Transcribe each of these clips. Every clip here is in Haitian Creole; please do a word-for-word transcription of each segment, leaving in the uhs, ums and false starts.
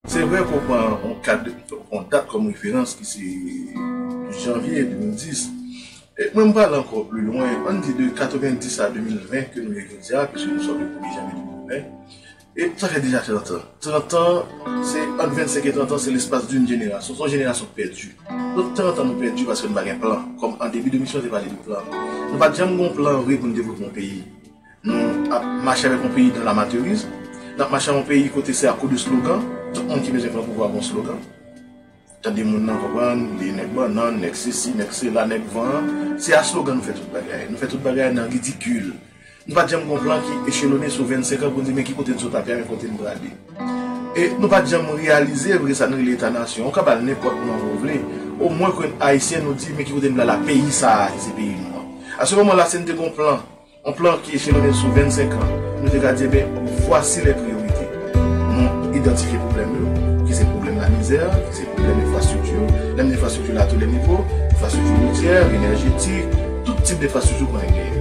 Se vre ke w pran yon kad, yon dat kòm referans ki se douz janvye de mil dis. E mwen, m prale ankò pli lwen, ann di de katrevenndis a de mil ven ke nou ye jodi a, piske nou sòti de premye janvye de mil ven. E sa fè deja trant an. Trant an, se ant vennsenk e trant an, se lespas d'une génération. Se yon jenerasyon k pèdi. Donk, trant an nou pèdi paske nou pa gen plan. Kòm an debi de misyon, te pale de plan. Nou pa t janm gen yon plan vre pou nou devlope yon peyi. Nou ap mache avèk yon peyi dans l'amateurisme. N ap mache avèk yon peyi kote se à coup de slogan. Tout moun ki bezwen pran pouvwa gon slogan. Tande moun nan konprann, li nèg bannann, nèg sesi, nèg sela, nèg van an. Se a slogan nou fè tout bagay. Nou fè tout bagay nan ridikil. Nou pa t janm gon plan ki echelone sou vennsenk an pou n di men ki kote n sot ape a, men kote n prale. E nou pa t janm reyalize vre sa n rele eta nasyon. Ou ka ba l nenpòt non ou vle. Omwen ke Ayisyen nou di men ki kote n prale a, peyi sa a ki se peyi nou an. A se moman la, si n te gon plan, yon plan ki echelone sou vennsenk an, nou te ka di, ebyen, voici les priorités. Nou idantifye pwoblèm yo, ki se pwoblèm lamizè, ki se pwoblèm enfrastrikti. Lè m di enfrastrikti la, a tou lè nivo, enfrastrikti woutyè, enèjetik, tout tip enfrastrikti konnen genyen.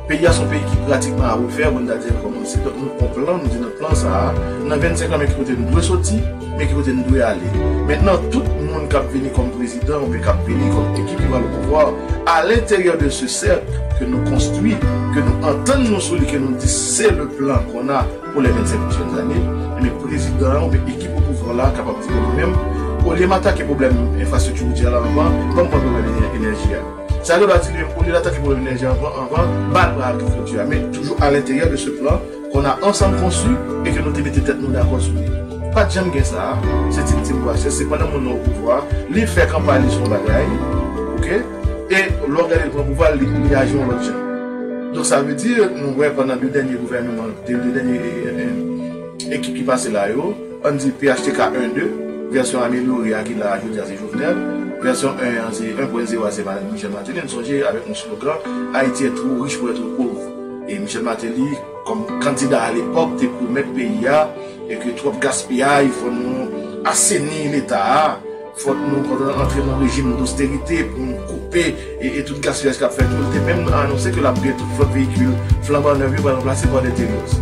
Peyi a se yon peyi ki pratikman a refè, bon, n ta di kòmanse. Donk, nou pran plan, nou di nan plan sa a, nan vennsenk an, men ki kote nou dwe soti, men ki kote nou dwe ale. Mentnan, tout moun k ap vini kòm prezidan, oubyen k ap vini kòm ekip ki pral o pouvwa, à l'intérieur de ce cercle que nous construit, que nous entendons nous sur lui, que nous dit c'est le plan qu'on a pour les vingt-cinq prochaines années, ebyen, prezidan an oubyen ekip o pouvwa la kapab di, bon, mwen menm, olye m atake pwoblèm enfrastrikti woutyè la anvan, ban m pran pwoblèm enèji a. Sa yo pa di li menm, olye l atake pwoblèm enèji anvan, anvan, ba l pran agrikilti a. Men toujou à l'intérieur de ce plan qu'on a ensemble conçu et que nou te mete tèt nou dakò sou li. Pa t janm gen sa, se ti ti bwa, se, se pandan moun nan o pouvwa, li fè kanpay li sou yon bagay, oke? E lè w gade l pran pouvwa, li, li aji yon lòt jan. Donk, sa vle di, nou wè pandan de dènye gouvènman, de, de dènye, e, e, e, ekip ki pase la yo, ann di P H T K en de, vèsyon amelyore a ki la a jodi a se Jovenel, vèsyon en an se, en pwen zewo a se Michel Martelly. N sonje avèk yon slogan, Haïti est trop riche pour être pauvre. E Michel Martelly, kòm kandida alepòk, te pwomèt peyi a, e ke twòp gaspiyay, fò nou aseni Leta a, fòk nou antre nan rejim dosterite pou nou koupe e, e tout gaspiyaj k ap fèt yo. Li te menm anonse ke l ap gen tout flòt veyikil flanban nèf yo pral ranplase pa de Terios.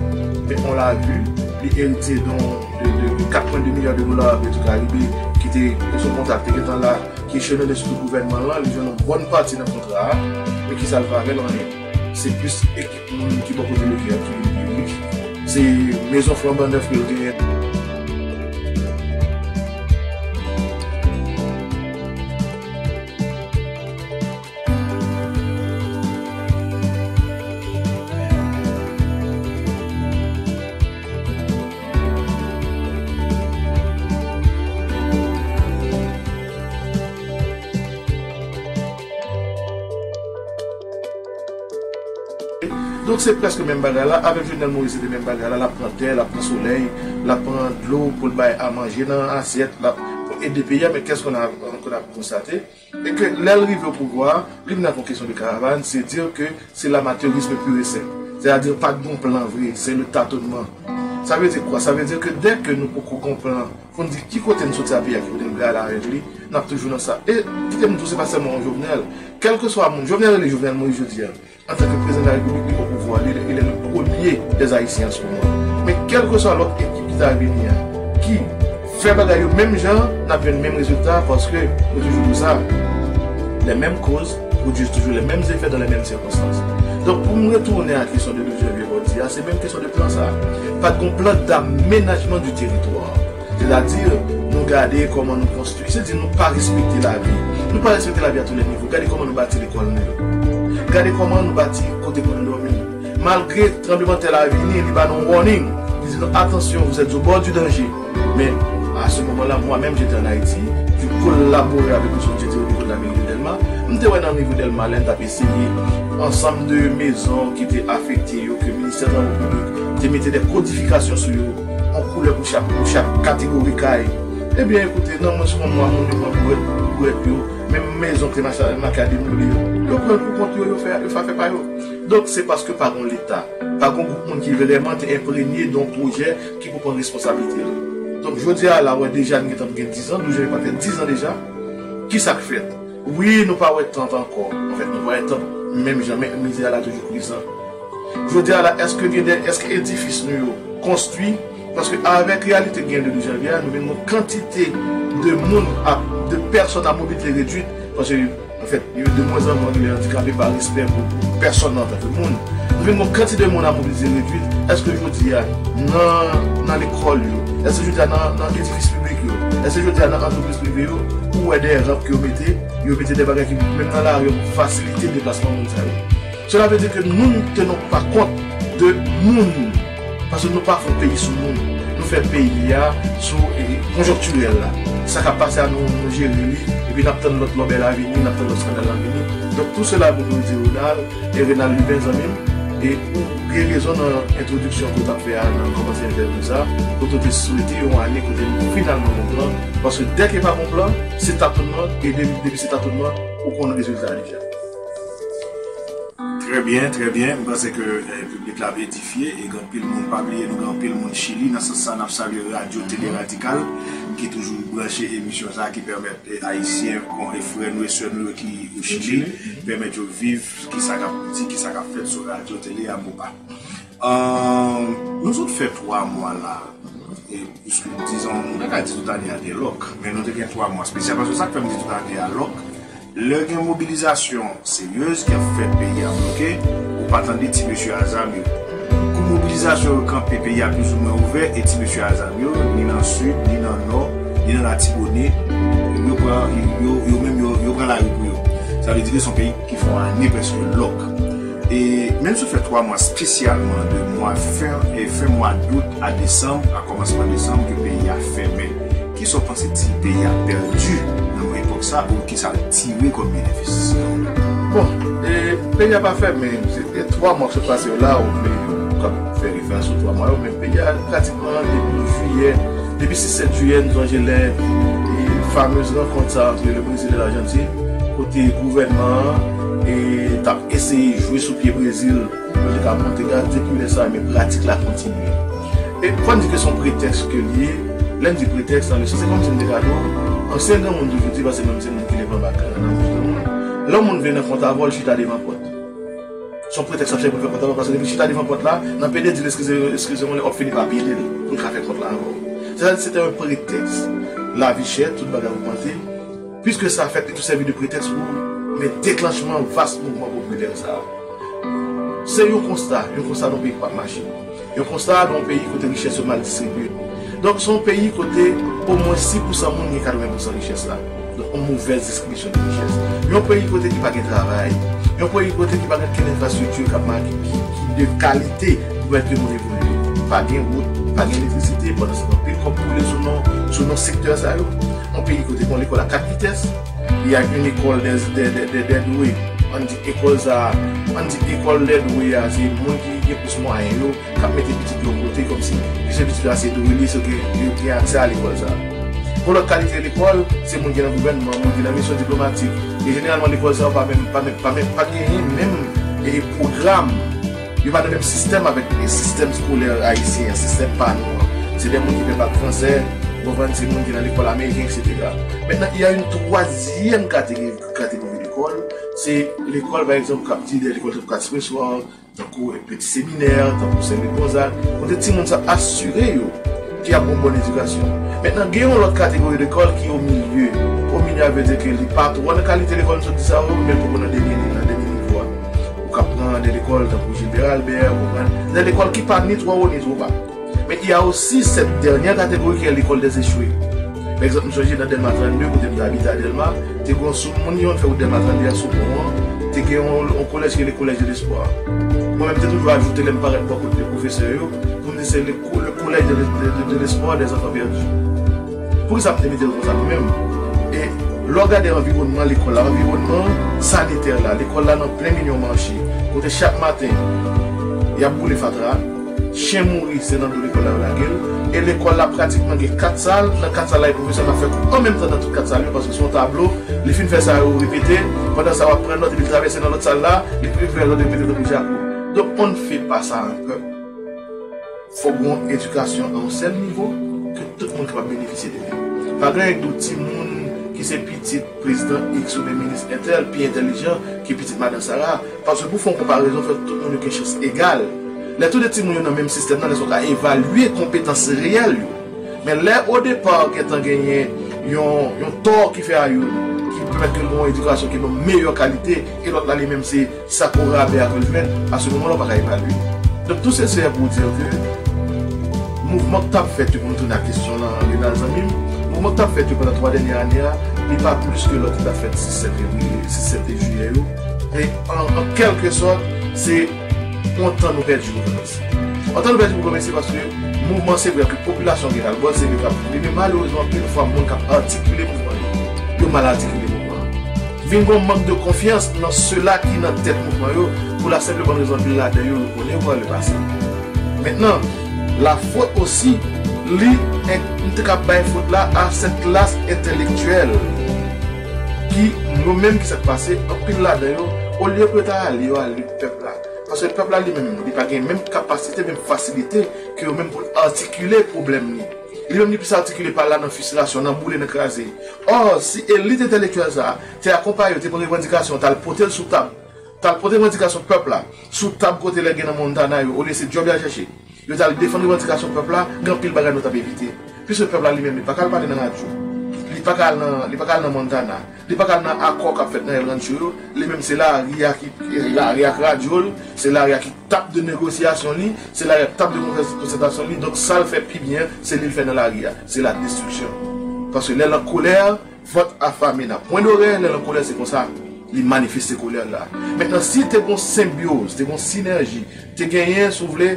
Men on l'a vu, li eritye de, de, de kat pwen de milya de dola Petro Caribe ki te sou kontra te gentan la, ki echelone sou tout gouvènman lan, li jwenn yon bòn pati nan kontra a, men ki sa l fè avè l? Anyen. Se plis moun ki bò kote yo ki, ki vin pi rich. Se mezon flanban nèf ke yo genyen. Donk, se prèske menm bagay la. Avèk Jovenel Moïse, se te menm bagay la. L ap pran tè, l ap pran solèy, l ap pran dlo pou l bay a manje nan asyèt, l ap ede peyi a. Men qu'est-ce qu'on a, qu'on a constaté? E ke lè l rive o pouvwa, li vin ak yon kesyon de karavàn, se di ke se l'amateurisme pur et simple. Sètadi, pa t gon plan vre, se le tâtonnement. Sa vle di kwa? Sa vle di ke dèke nou poko gon plan pou n di ki kote n soti a peyi a, ki kote n prale avèk li, n ap toujou nan sa. E kite m di w, se pa sèlman yon Jovenel. Kèlkeswa moun, Jovenel rele Jovenel Moïse jodi a. Antanke prezidan de la repiblik, li o pouvwa, li, li le premye dè Ayisyen an se moman. Men kèlkeswa lòt ekip ki ta vini an, ki fè bagay yo menm jan, n ap jwenn menm rezilta, paske nou toujou di sa, les mêmes causes produisent toujours les mêmes effets dans les mêmes circonstances. Donk, pou m retounen a kesyon de douz janvye jodi a, se menm kesyon de plan sa. Pa t gon plan d'aménagement du territoire. Sètadi, nou gade kòman nou konstwi, se di nou pa respekte lavi. Nou pa respekte lavi a tou lè nivo. Gade kòman nou bati lekòl nou yo. Gade kòman nou bati kote pou nou dòmi. Malgre tranblemanntè la vini, li ba nou warning. Li di nou, attention, vous êtes au bord du danger. Mais à ce moment-là, moi-même, j'étais en Haïti. Je collaborais avec M. Dieudonné au niveau de la mairie de Dèlma. M te wè nan nivo Dèlma, lè n t ap eseye ansanm de mezon ki te afekte yo, ke ministè travaux publics te mete de kodifikasyon sou yo, yon koulè pou chak, pou chak kategori kay. Ebyen, ekoute, nan mwens yon mwa, moun yo pran bwèt, bwèt yo, menm mezon ki te make a demoli yo, yo pran l pou kont yo, yo fè, yo fè afè pa yo. Donk, se paske pa gon Leta, pa gon gwoup moun ki vrèman te enprenye de yon pwojè ki pou pran responsablite l. Donk, jodi a la, wè, deja, nou gentan gen diz an, douz janvye pral fè diz an deja. Kisa k fèt? Wi, nou pa wè tant ankò. Anfèt, nou pa wè tant menm jan, men mizè a la toujou prezan. Jodi a la, èske gen de, èske edifis nou yo konstwi Paske avèk reyalite ki gen de douz janvye a, nou vin gen yon kantite de moun, ap, de pèsòn ap mobilize redwit, paske, anfèt, yo de mwenzanmwen gen lè andikape pa respè pou pèsòn nan antanke moun. Nou vin gen yon kantite de moun ap mobilize redwit. Èske jodi a, nan, nan lekòl yo, èske jodi a nan, nan edifis piblik yo, èske jodi a nan antrepriz prive yo, ou wè de ranp ke yo mete, yo mete de bagay ki, menm nan lari, yo fasilite deplasman moun sa yo. Cela veut dire que nous ne tenons pas compte de moun. Paske nou pa fè yon peyi sou moun. Nou fè peyi a sou, eh, konjonktirèl la. Sa k ap pase a, nou, nou jere li, epi n ap tann lòt lòbèy la vini, n ap tann lòt skandal la vini. Donk, tout cela pour nous dire, Ronald, e Renald Lubin, zanmi m, e ou gen rezon nan entwodiksyon ke w t ap fè a nan kòmansman entèvyou sa, kote w te swete yon ane kote nou finalman gen plan, paske dèke pa gen plan, se tatounman, e depi, depi se tatounman, ou konn rezilta a deja. Trè byen, trè byen. M panse ke, eh, piblik la ap edifye, e gen anpil moun, pa bliye, nou gen anpil moun Chili. Nan sans sa, n ap salye Radyo Tele Radikal, ki toujou branche emisyon sa, ki pèmèt, eh, Ayisyen, kon, e frè nou e sè nou yo ki o Chili, pèmèt yo viv kisa k ap di, kisa k ap fèt sou radyo, tele a, Mopa. Ahn, nou sot fè twa mwa la, e, piske, dizon, nou ta ka di tout ane a te lòk, men nou te gen twa mwa espesyal, paske sa k fè m di tout ane a lòk, lè gen mobilizasyon seryez ki ap fèt, peyi a bloke, ou pa tande ti mesye a zam yo. Kou mobilizasyon yo kanpe, peyi a plizoumwen ouvè, e ti mesye a zam yo, ni nan sid, ni nan nò, ni nan Latibonit, yo pran, yo, yo menm, yo, yo pran lari pou yo. Sa vle di ke se yon peyi ki fè yon ane prèske lòk. E menm si w fè twa mwa espesyalman de mwa fen, e fen mwa dout a desanm, a kòmansman desanm, ke peyi a fèmen. Kisa w panse ti peyi a pèdi nan yon epòk sa, ou kisa l tire kòm benefis? Bon, e, peyi a pa fèmen, se te twa mwa k sot pase yo la, ou vle, ou kab fè referans sou twa mwa yo, men peyi a pratikman depi jiyè, depi sis sèt jiyè, nou sonje lè, e, famez rankont sa antre le Brezil e Lajantin, kote gouvènman an, e, t ap eseye jwe sou pye Brezil, pou li ka monte gaz, depi lè sa, men pratik la kontinye. E fò n di ke se yon pretèks ke l ye, lè n di pretèks, nan le sans, se kòmsi m te ka di w, ansyen granmoun toujou di, paske menm se moun ki leve anba gran nan bouch granmoun, lè yon moun vle nan kont avè w, l chita devan pòt. Se yon pretèks ap chèche pou l fè kont avè w, paske depi l chita devan pòt la, nan pede di l eskize, eskize w, w ap fini pa pede l, pou l ka fè kont la avè w. Sètadi, se te yon pretèks. Lavi chè, tout bagay ogmante. Piske sa fèt, li tou sèvi de pretèks pou, men, deklanchman vas mouvman popilè sa a. Se yon konsta, yon konsta nan yon peyi k p ap mache. Yon konsta nan yon peyi kote richès yo mal distribye. Donk, se yon peyi kote omwen sis pousan moun gen katreven pousan richès la. Donk, yon movèz distribisyon de richès. Yon peyi kote ki pa gen travay. Yon peyi kote ki pa gen kenn enfrastrikti k ap make, ki, ki de kalite pou pèmèt ke moun evolye. Pa gen wout, pa gen elektrisite, pandan se tan anpil kòb boule sou non, sou non sektè sa yo. Yon peyi kote gen yon lekòl a kat vitès, il y a une école des, des, des, des, des doués. Ann di ekòl sa, ann di ekòl dè dwe a, se moun ki gen plis mwayen yo, k ap mete pitit yo kote, kòmsi, piske pitit la se dwe li, se ke yo gen aksè a lekòl sa. Pou lòt kalite lekòl, se moun ki nan gouvènman, moun ki nan misyon diplomatik. E jeneralman, lekòl sa yo pa menm, pa menm, pa menm, pa genyen menm, e, pwogram. Yo pa nan menm sistèm avèk, e, sistèm eskolè ayisyen an, sistèm pa nou an. Se de moun ki fè bak fransè, ou konprann, se moun ki nan lekòl ameriken, etsetera. Mentnan, il y a une troisième catégorie, catégorie d'école. Se lekòl, pa egzanp, k ap di de lekòl tankou Quatre Pressoir, tankou, e, Petit Séminaire, tankou Saint Louis Gonzague, kote timoun sa asire yo ke y ap gen yon bòn edikasyon. Mentnan, gen yon lòt kategori lekòl ki o milye. O milye, a vle di ke li pa twò nan kalite lekòl m sot di sa yo, men l poko nan dènye, nan dènye nivo a. Ou ka pran de lekòl tankou Gilbert Albert, ou pran de lekòl ki pa ni twò wo ni twò ba. Men il y a aussi cette dernière catégorie qui est l'école des échoués. Pa egzanp, m sonje nan Dèlma trannde, kote m te abite a Dèlma, te gen yon sou moun ki konn fè wout Dèlma trannde a sou pon an, te gen yon, yon kolèj ki rele Collège de l'Espoir. Mwen menm, te toujou ajoute lè m parèt bò kote pwofesè yo, pou m di se le, co- le Collège de, de, de, de l'Espoir des Enfants Perdus. Poukisa m te mete l konsa mwen menm? E lè w gade anviwònman lekòl la, anviwònman sanitè la, lekòl la nan plen milyon mache, kote chak maten, y ap boule fatra, chen mouri, se nan do lekòl la yo lage l. E lekòl la pratikman gen kat sal. Nan kat sal la, e pwofesè k ap fè kou an menm tan nan tout kat sal yo, paske se yon tablo. Li fin fè sa yo repete. Pandan sa, w ap pran nòt, epi l travèse nan lòt sal la, li fè lòt, repete tankou jako. Donk, on ne fait pas ça à un peuple. Fòk gen yon edikasyon a yon sèl nivo ke tout moun kapab benefisye de li. Pa gen anyen k di w timoun ki se pitit prezidan X oubyen minis entèl pi entèlijan ke pitit madan Sara. Paske pou fè yon konparezon, fòk tout moun yo gen chans egal. Lè tou de timoun yo nan menm sistèm nan, lè sa w ka evalye konpetans reyèl yo. Men lè o depa gentan genyen yon, yon tò ki fè a youn, ki pèmèt ke l gen yon edikasyon ki nan meyè kalite, e lòt la li menm se sa k o rabè a ke l jwenn, a se moman la w pa ka evalye. Donk, tout se, se pou dire ke mouvman k t ap fèt yo, pou nou tounen a kesyon lan, Renald zanmi m, mouvman k t ap fèt yo pandan twa dènye ane a, li pa plis ke lòt ki t ap fèt sis sèt fevriye, sis sèt jiyè yo. E an, an kèlke sòt, se yon tan nou pèdi pou kòmanse. Yon tan nou pèdi pou kòmanse paske mouvman se vre ke popilasyon gen ras l bò, se vre k ap viv, men malerezman, anpil fwa, moun k ap atikile mouvman yo, yo mal atikile mouvman an. Vin gen yon mank de konfyans nan sila ki nan tèt mouvman yo, pou la senp e bòn rezon anpil ladan yo, yo konnen yo pral pase. Mentnan, lafot osi, li, en- m te ka bay fot la a sèt klas entèlektyèl ki, yo menm, ki sa k pase, anpil ladan yo, olye pou yo ta ale, yo ale pèp la. Paske pèp la li menm, li pa gen menm kapasite, menm fasilite ke yo menm pou l atikile pwoblèm li. Li menm li plis atikile pa la nan fristrasyon, nan boule, nan kraze. Ò, si elit entèlektyèl sa a te akonpaye yo, te pran revandikasyon, t al pote l sou tab, t al pote revandikasyon pèp la sou tab kote lè gen nan Montana yo, olye se djòb y al chèche. Yo t al defann revandikasyon pèp la, gen anpil bagay nou t ap evite. Piske pèp la li menm, li pa ka al pale nan radyo. Li pa ka al nan, li pa ka al nan Montana. Li pa ka al nan akò k ap fèt nan El Rancho yo. Li menm se lari a ki, lari a k radyo l, se lari a ki tab de negosyasyon li, se lari a k tab de konsè- konsètasyon li. Donk sa l fè pi byen, se li l fè nan lari a. Se la destriksyon. Paske lè l an kolè, vant afame nan pwen dorè, lè l an kolè, se konsa li manifeste kolè l la. Mentnan, si te gon senbyoz, te gon sinèji, te genyen, si w vle,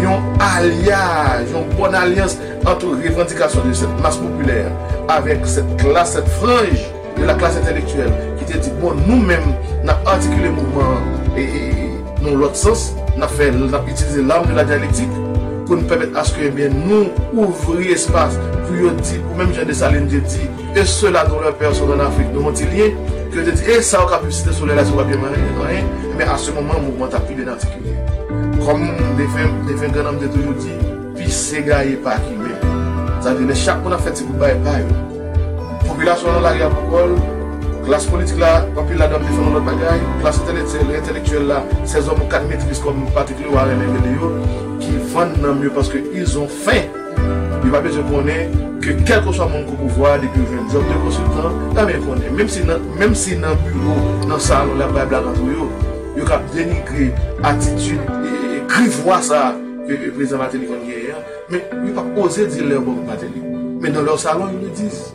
yon alyaj, yon bòn alyans ant revandikasyon de sèt mas popilè avèk sèt klas, sèt franj de la klas entèlektyèl ki te di, bon, nou menm, n ap atikile mouvman an e, e, e, nan yon lòt sans, n ap fè, n ap itilize l'arme de la dialectique pou n pèmèt aske, ebyen, nou ouvri espas pou yo di, pou menm jan Desalin te di, et ceux-là dont leurs pères sont en Afrique, nou yon ti lyen, ke yo te di, e sa yo k ap viv Site Solèy la, se yo k ap gen manyen, anyen, men a se moman, mouvman t ap pi byen atikile. Kòm defen, defen grannanm te toujou di, pise gaye pa kimen. Sa vle di, lè chak moun ap fè ti bout bagay pa yo, popilasyon an nan lari a pou kò l, klas politik la, anpil ladan ap defann yon lòt bagay, klas entèlektyèl, entèlektyèl la, ces hommes aux quatre maîtrises, kòm Patrick Leroy renmen rele yo, ki vann nanm yo paske ils ont faim. Yo pa bezwen konnen ke kèlkeswa moun k o pouvwa, depi yo jwenn djòb de konsiltan, y a byen konnen. Menm si nan, menm si nan biwo, nan salon, y ap bay blag ant yo, yo k ap denigre atitid e, e, e grivwa sa a ke, ke prezidan Martelly konn genyen an, men yo p ap oze di lè yo bò kont Martelly. Men dans leur salon, ils le disent.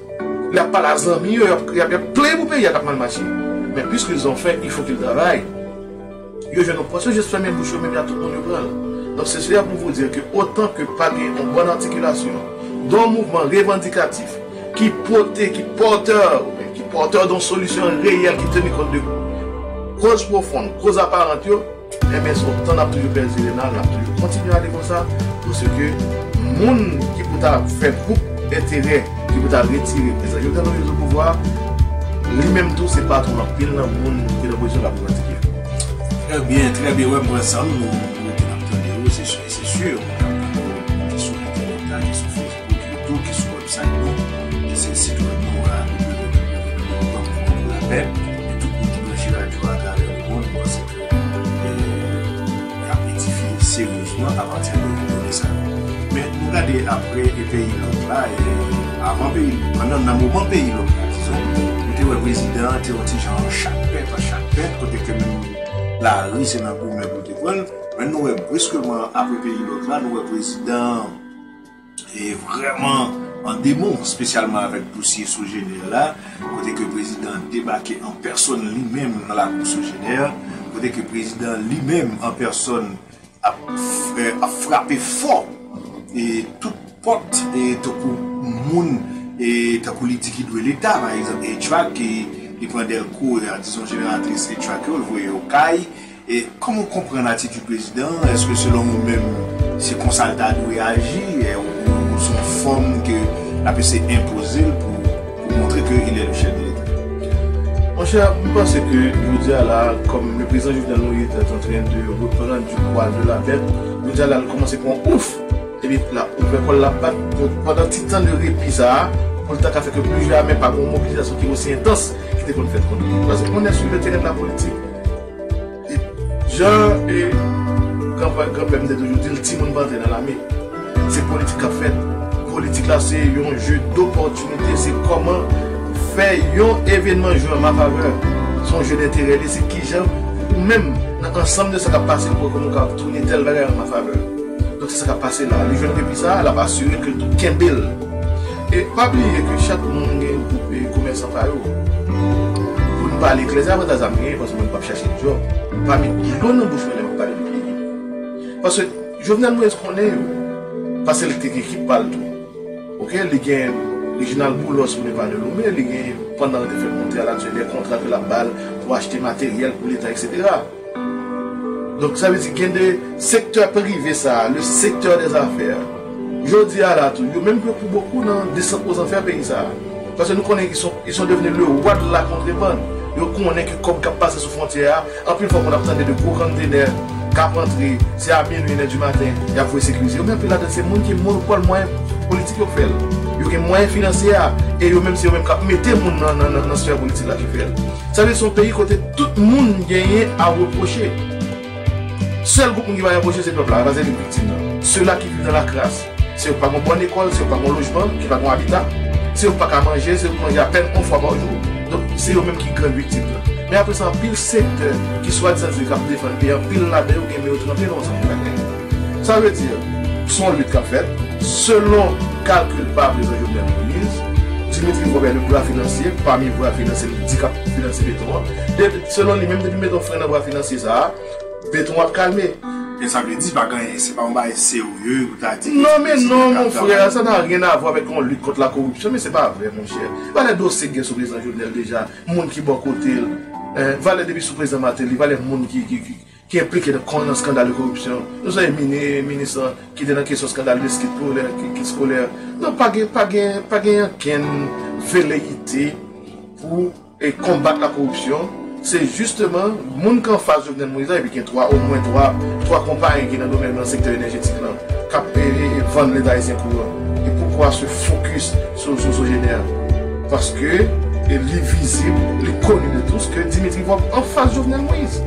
Lè y ap pale a zanmi yo, y ap, y ap, y ap plenyen pou peyi a k ap mal mache. Men puisqu'ils ont faim, il faut qu'ils travaillent. Yo jwenn yon pòs, yo jis fèmen bouch yo, men y a tout moun yo pran l. Donk, se sila pou vous dire que autant que pa gen yon bòn atikilasyon, yon mouvman revandikatif ki pote, ki pòtè, oubyen ki pòtè yon solisyon reyèl ki teni kont de koz pwofon, koz aparan yo, enben, se yon tan n ap toujou pèdi, Renald, n ap toujou kontinye ale konsa, paske moun ki pou ta fè gwoup enterè, ki pou ta retire prezidan Jovenel Moïse o pouvwa, li menm tou se patwon anpil nan moun ki nan pozisyon l ap revandike. Trè byen, trè byen. Wè, m pran sa, nou, nou rete n ap tande w, se si, se si, nou ap tande w, ki sou entènèt la, ki sou Facebook, YouTube, ki sou website nou, ki se sit web nou a, w w w pwen mouvman pou lapè, e tout moun ki branche radyo a atravè lemonn, m panse ke, e, y ap edifye seryezman apati de done sa yo. Men nou gade apre e peyi lòk la, e avan peyi, pandan nan moman peyi lòk la, dizon, nou te wè prezidan an te yon ti jan an chak pèt, an chak pèt, kote ke menm lari se nan goumen pou te pran l. Men nou wè briskeman apre peyi lòk la, nou wè prezidan an e vrèman an demon, espesyalman avèk dosye Sogener la, kote ke prezidan an debake an pèsòn li menm nan lakou Sogener, kote ke prezidan an li menm an pèsòn ap, ap frape fò e tout pòt e tankou moun e tankou li di ki dwe Leta, pa egzanp, HVAC, e li pran dèlko, e, dizon, jeneratris HVAC yo, l voye yo kay, E kòman w konprann atitid prezidan an? Èske selon ou menm, se konsa l ta dwe aji? E ou, ou se yon fòm ke l ap eseye enpoze l pou, pou montre ke il est le chef de l'État? Monchè, m panse ke jodi a la, comme le président Jovenel Moïse est en train de reprendre du poil de la bête, jodi a la, l kòmanse pran ouf. Epi l ap ouvè kò l, l ap bat. Donk, pandan ti tan de repi sa a, pou l ta ka fè ke pli jamè pa gen yon mobilizasyon ki osi entans ki te konn fèt kont li. Paske on est sur le terrain de la politique. E jan, e, Granpè, granpè m te toujou di l, timoun pa antre nan lame. Se politik k ap fèt. Politik la, se yon je dopòtinite. Se kòman fè yon evènman jwe an ma favè. Se yon je denterè li, se kijan ou menm, nan ansanm de sa k ap pase, ou wè kòman ou ka tounen tèl bagay an ma favè. Donk, se sa k ap pase la. Li jwenn repi sa a, l ap asire ke l tou kenbe l. E pa bliye ke chak moun gen gwoup e komèsan pa yo. Pou n pale klè, se avantaj sa m genyen, paske mwen p ap chache djòb. M pa met dlo nan bouch mwen lè m ap pale de peyi. Paske Jovenel Moïse konnen yo. Paske li te gen ekip pa l tou. Oke, li gen Reginald Boulos pou ne pa de lome, li gen pandan l te fèk monte a la, de kontra ke l ap ba l pou achte materyèl pou Leta, etsetera. Donk, sa vle di gen de sektè prive sa a, le secteur des affaires. Jodi a la tou, yo menm ke pou bokou nan desant ozanfè peyi sa a. Paske nou konnen ils sont, ils sont devenus le roi de la contrebande. Yo konnen ke kòb k ap pase sou fwontyè a, anpil fwa moun ap tande de gwo kontenè k ap antre, se a minui, inè di maten, y ap voye sekirize yo. Men anpil ladan se moun ki monopòl mwayen politik yo k fè l. Yo gen mwayen finansye a, e yo menm se yo menm k ap mete moun nan, nan, nan, nan sfè politik la ki fè l. Sa vle di se yon peyi kote tout moun genyen a repwoche. Sèl gwoup moun ki pa repwoche se pèp la, paske li viktim nan. Ceux-là qui vivent dans la crasse, se yo k pa gen bon lekòl, se yo k pa gen lojman, ki pa gen abita, se yo k pa ka manje, se yo k manje apèn yon fwa pa jou. Donk, se yo menm ki gran viktim nan. Men apre sa, anpil sektè ki swadizan di k ap defann peyi, anpil ladan yo gen men yo tranpe nan yon seri de bagay. Sa vle di, se yon lit k ap fèt, selon kalkil pa prezidan Jovenel Moïse, Dimitri Vorbe le bra finansye, pami bra finansye li di k ap finanse beton an. Depi, selon li menm, depi meton fren nan bra finansye sa a, beton ap kalme. E sa vle di pa gen, se pa yon bagay serye pou ta di ke Non, se men non, mon frè, ça n'a rien à voir avec yon lit kont la koripsyon, men se pa vre, monchè. Valè dosye k gen sou prezidan Jovenel deja, moun ki bò kote l, eh, valè depi sou prezidan Martelly, valè moun ki, ki, ki, ki enplike nan, nan eskandal de koripsyon. Nou sonje mini-, minis lan ki te nan kesyon eskandal de kit skolè, ki-, kit skolè. Non, pa gen, pa gen, pa gen ankenn veleyite pou e konbat la koripsyon, se jisteman moun k anfas Jovenel Moïse la, epi gen twa, omwen twa, twa konpayi ki nan domèn nan sektè enèjetik lan, k ap, e, e, e vann Leta ayisyen kouran. E poukwa se fokis sou, sou Sogener? Paske, e, li vizib, li koni de tous ke Dimitri Vorbe anfas Jovenel Moïse.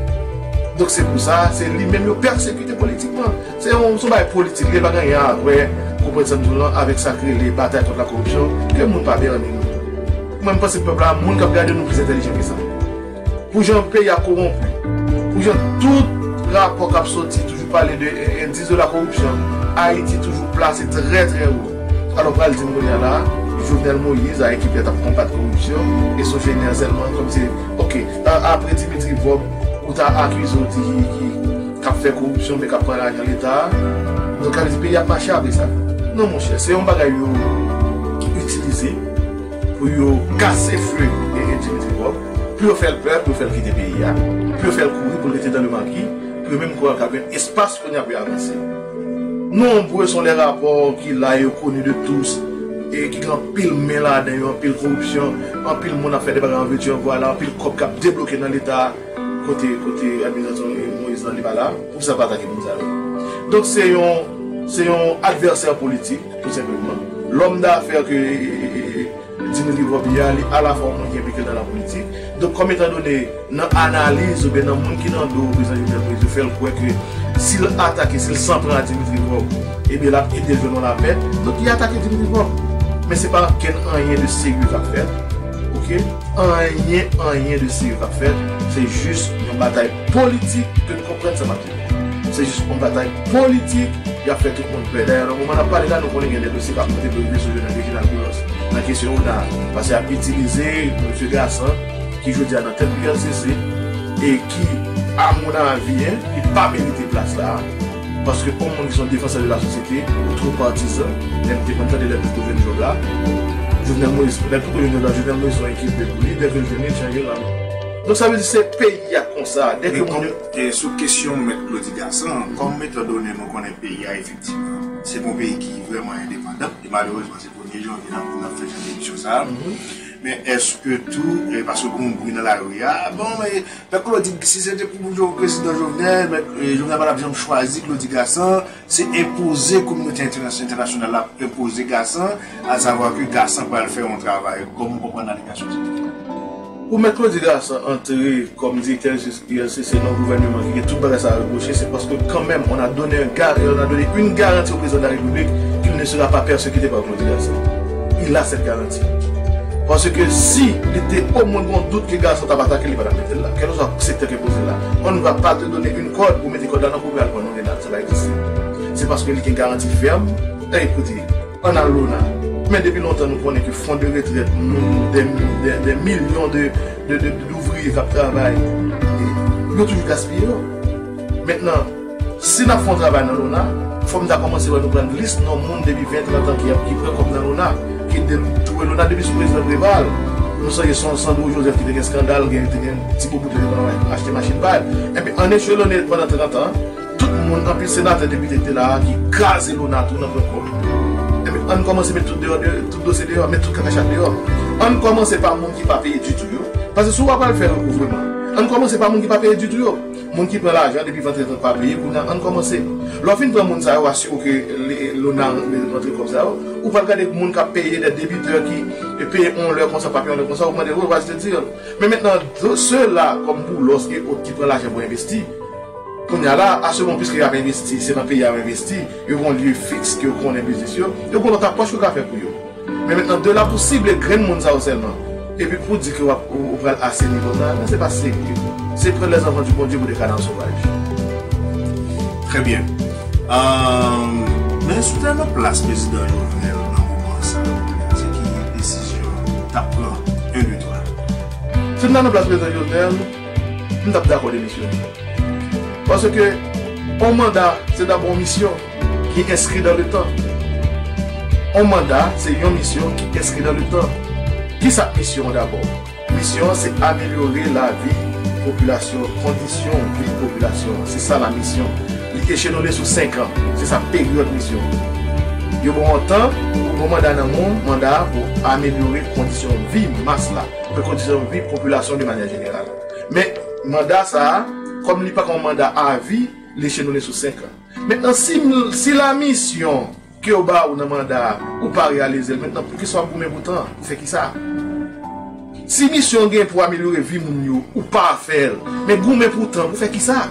Donk se pou sa, se li menm yo pèsekite politikman. Se yon, se yon bagay politik, li pa gen anyen a wè, konprann sa m di w lan, avèk sa k rele batay kont la koripsyon, ke moun pa bène nou. Mwen, m panse pèp la, moun k ap gade nou plis entèlijan ke sa. Pou jan peyi a kowonpi, pou jan tout rapò k ap soti toujou pale de, e, indice de la corruption, Ayiti toujou plase trè, trè wo. Alò, pral di m kounye a la, Jovenel Moïse a ekip li t ap konbat koripsyon, e Sogener sèlman, kòmsi, oke, a-, apre Dimitri Vorbe, ou ta akize w di ki, ki, k ap fè koripsyon, men k ap pran lajan Leta a. Donk, sa vle di peyi ap mache apre sa. Non, monchè, se yon bagay yo itilize pou yo kase fle e, e Dimitri Vorbe, pou yo fè l pè, pou yo fè l kite peyi a, pou yo fè l kouri, pou l rete dans le maquis, pou yo menm kwè yo ka jwenn espas kounye a pou yo avanse. Nonbre sont les rapports ki la, yo koni de tous, e ki gen anpil men ladan yo, anpil koripsyon, anpil moun ap fè de bagay an vèti an vwala, anpil kòb k ap debloke nan Leta. Kote, kote administrasyon Moïse lan li pa la, poukisa l pa atake moun sa yo? Donk se yon, se yon advèsè politik, tou senpleman. Lòm dafè ke, e, e, e, e, Dimitri Vorbe ye a, li alafwa yon moun ki enplike nan la politik. Donk kòm etan done nan analiz oubyen nan moun ki nan do prezidan Jovenel Moïse, yo fè l kwè ke si l atake, si l san pran a Dimitri Vorbe, ebyen l ap ede l jwenn yon lapè. Donk li atake Dimitri Vorbe. Men se pa ankenn anyen de serye k ap fèt. Oke? Anyen, anyen de serye k ap fèt. Se jis yon batay politik ke n konprann sa m ap di. Se jis yon batay politik, y ap fè tout moun pè. Dayè, nan moman n ap pale la, nou konnen gen de dosye k ap monte pou rive sou Reginald Boulos nan kesyon ONA a. Paske y ap itilize mesye Gassant, ki jodi a nan tèt U L C C, e ki, a mon avi, en, li pa merite plas la a. Paske yon moun ki se yon defansè de la sosyete, ou twò patizan, lè m te konn tande lè m te jwenn jòb la, Jovenel Moïse, lè m te jwenn jòb la, Jovenel Moïse se yon ekip pou li, dèke l jwenn li, l chanje l la. Donk sa vle di se peyi a konsa, dèke moun yo E sou kesyon mèt Claudy Gassant an, kòm etan done nou konnen peyi a efektivman, se pa yon peyi ki vrèman endepandan, e malerezman se premye janvye n ap, n ap fè jan de emisyon sa a. Men èske tou, e, paske gen yon bri nan lari a, bon, e, mèt Claudy, si se te pou Jo-, prezidan Jovenel, mèt, e, Jovenel pa t ap janm chwazi Claudy Gassant, se enpoze kominote entènas-, entènasyonal la enpoze Gassant, asavwa ke Gassant pral fè yon travay. Kòman w konprann alegasyon sa a? Pou Mèt Claudy Garcin antre kòm direktè U L C C nan yon gouvènman ki gen tout bagay sa a repwoche, se paske kanmenm on a donné un gar-, on a donné une garantie au président de la République qu'il ne sera pas persécuté par Claudy Garcin. Il a cette garantie. Paske si li te omwen gon dout ke Garcin t ap atake, li pa t ap mete l la. Kèlkeswa sektè ke poze l la, on ne va pas te donner une corde pou mete kòd la nan kou pou al pran yon grenad. Sa pa egziste. Se paske li gen garanti fèm. Èy, koute, ann al lona. Men depi lontan nou konnen ke fon de retrèt moun, de, de, de milyon de, de, de, d'ouvriye k ap travay, yo toujou gaspiye yo. Mentnan, si n ap fè yon travay nan lona, fò m ta kòmanse wè nou pran lis non moun depi ven, trant an ki ap, ki pran kòb nan lona, ki de-, touwe lona depi sou prezidan Preval. Nou sonje San-, Sandro Joseph ki te gen eskandal, gen, te gen ti bout de leta achte machin pa l. Enben, an echelone pandan trant an, tout moun, anpil senatè, depite ki te la a, ki kraze lona tou nan pran kòb. Enben, ann kòmanse met tout deyò, de, tout dosye deyò, met tout kaka chat deyò. Ann kòmanse pa moun ki pa peye ditou yo. Paske si w ap al fè rekouvreman, ann kòmanse pa moun ki pa peye ditou yo. Moun ki pran lajan depi ven, trant an pa peye, kounye a, ann kòmanse. Lè w fin pran moun sa yo, asire w ke le-, lona rantre kòb sa yo. Ou pral gade moun k ap peye, de debitè ki peye yon lè konsa, pa peye yon lè konsa, ou mande, "Wè, vas-y, te di." Men mentnan, sela kòm Boulos e ot ki pran lajan pou envesti, kounye a la, asirman, piske y ap envesti, se nan peyi a y ap envesti, yo gen yon lye fiks ke yo konnen biznis yo, yo gen lòt apwòch yo ka fè pou yo. Men mentnan, de la pou sible grenn moun sa yo sèlman, epi pou di ke w ap, ou, ou pral aseni lona, men se pa serye. Se prendre les enfants du bon Dieu pour des canards sauvages. Très bien. Euh, men sou tè nan plas prezidan Jovenel nan moman sa, se ki desizyon w t ap pran? En, de, twa. Si m ta nan plas prezidan Jovenel, m t ap dakò demisyone. Paske yon manda, se dabò yon misyon ki enskri dan le tan. Yon manda, se yon misyon ki enskri dan le tan. Kisa k misyon an dabò? Misyon an se amelyore lavi popilasyon, kondisyon vi popilasyon. Se sa la misyon. Li echelone sou senk an. Se sa peryòd misyon an. Yo ba w yon tan, ou pran manda nan men w, manda a pou amelyore kondisyon vi mas la, pou kondisyon vi popilasyon de manyè jeneral. Men, manda sa a, kòm li pa ka yon manda avi, li echelone sou senk an. Mentnan, si, si la misyon ke yo ba ou nan manda a, ou pa reyalize l, mentnan, poukisa w ap goumen pou tan? Pou fè kisa? Si misyon gen pou amelyore vi moun yo, ou pa fè l, men goumen pou tan, pou fè kisa?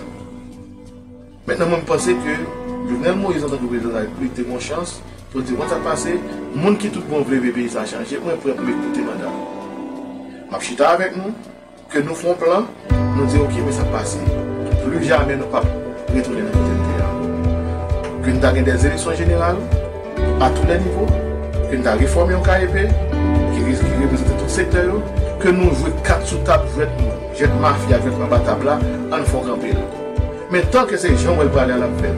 Mentnan, mwen, m panse ke Jovenel Moïse, antanke prezidan de la Repiblik, te gen yon chans pou l di, "Wè sa k pase, moun ki tout bon vle vle peyi sa a chanje, mwen prè pou m ekoute manda." M ap chita avèk nou, ke nou fè yon plan, nou di, "Oke, men sa k pase. Pli jamè nou p ap retounen nan kote n te a." Ke n ta gen dè eleksyon jeneral a tou lè nivo, ke n ta refòme yon K E P ki re-, ki reprezante tout sektè yo, ke nou jwe kat sou tab, jwèt, jwèt mafya, jwèt anba tab la, ann fè w kanpe l. Men tan ke se jan w wè l prale a l ap fèt,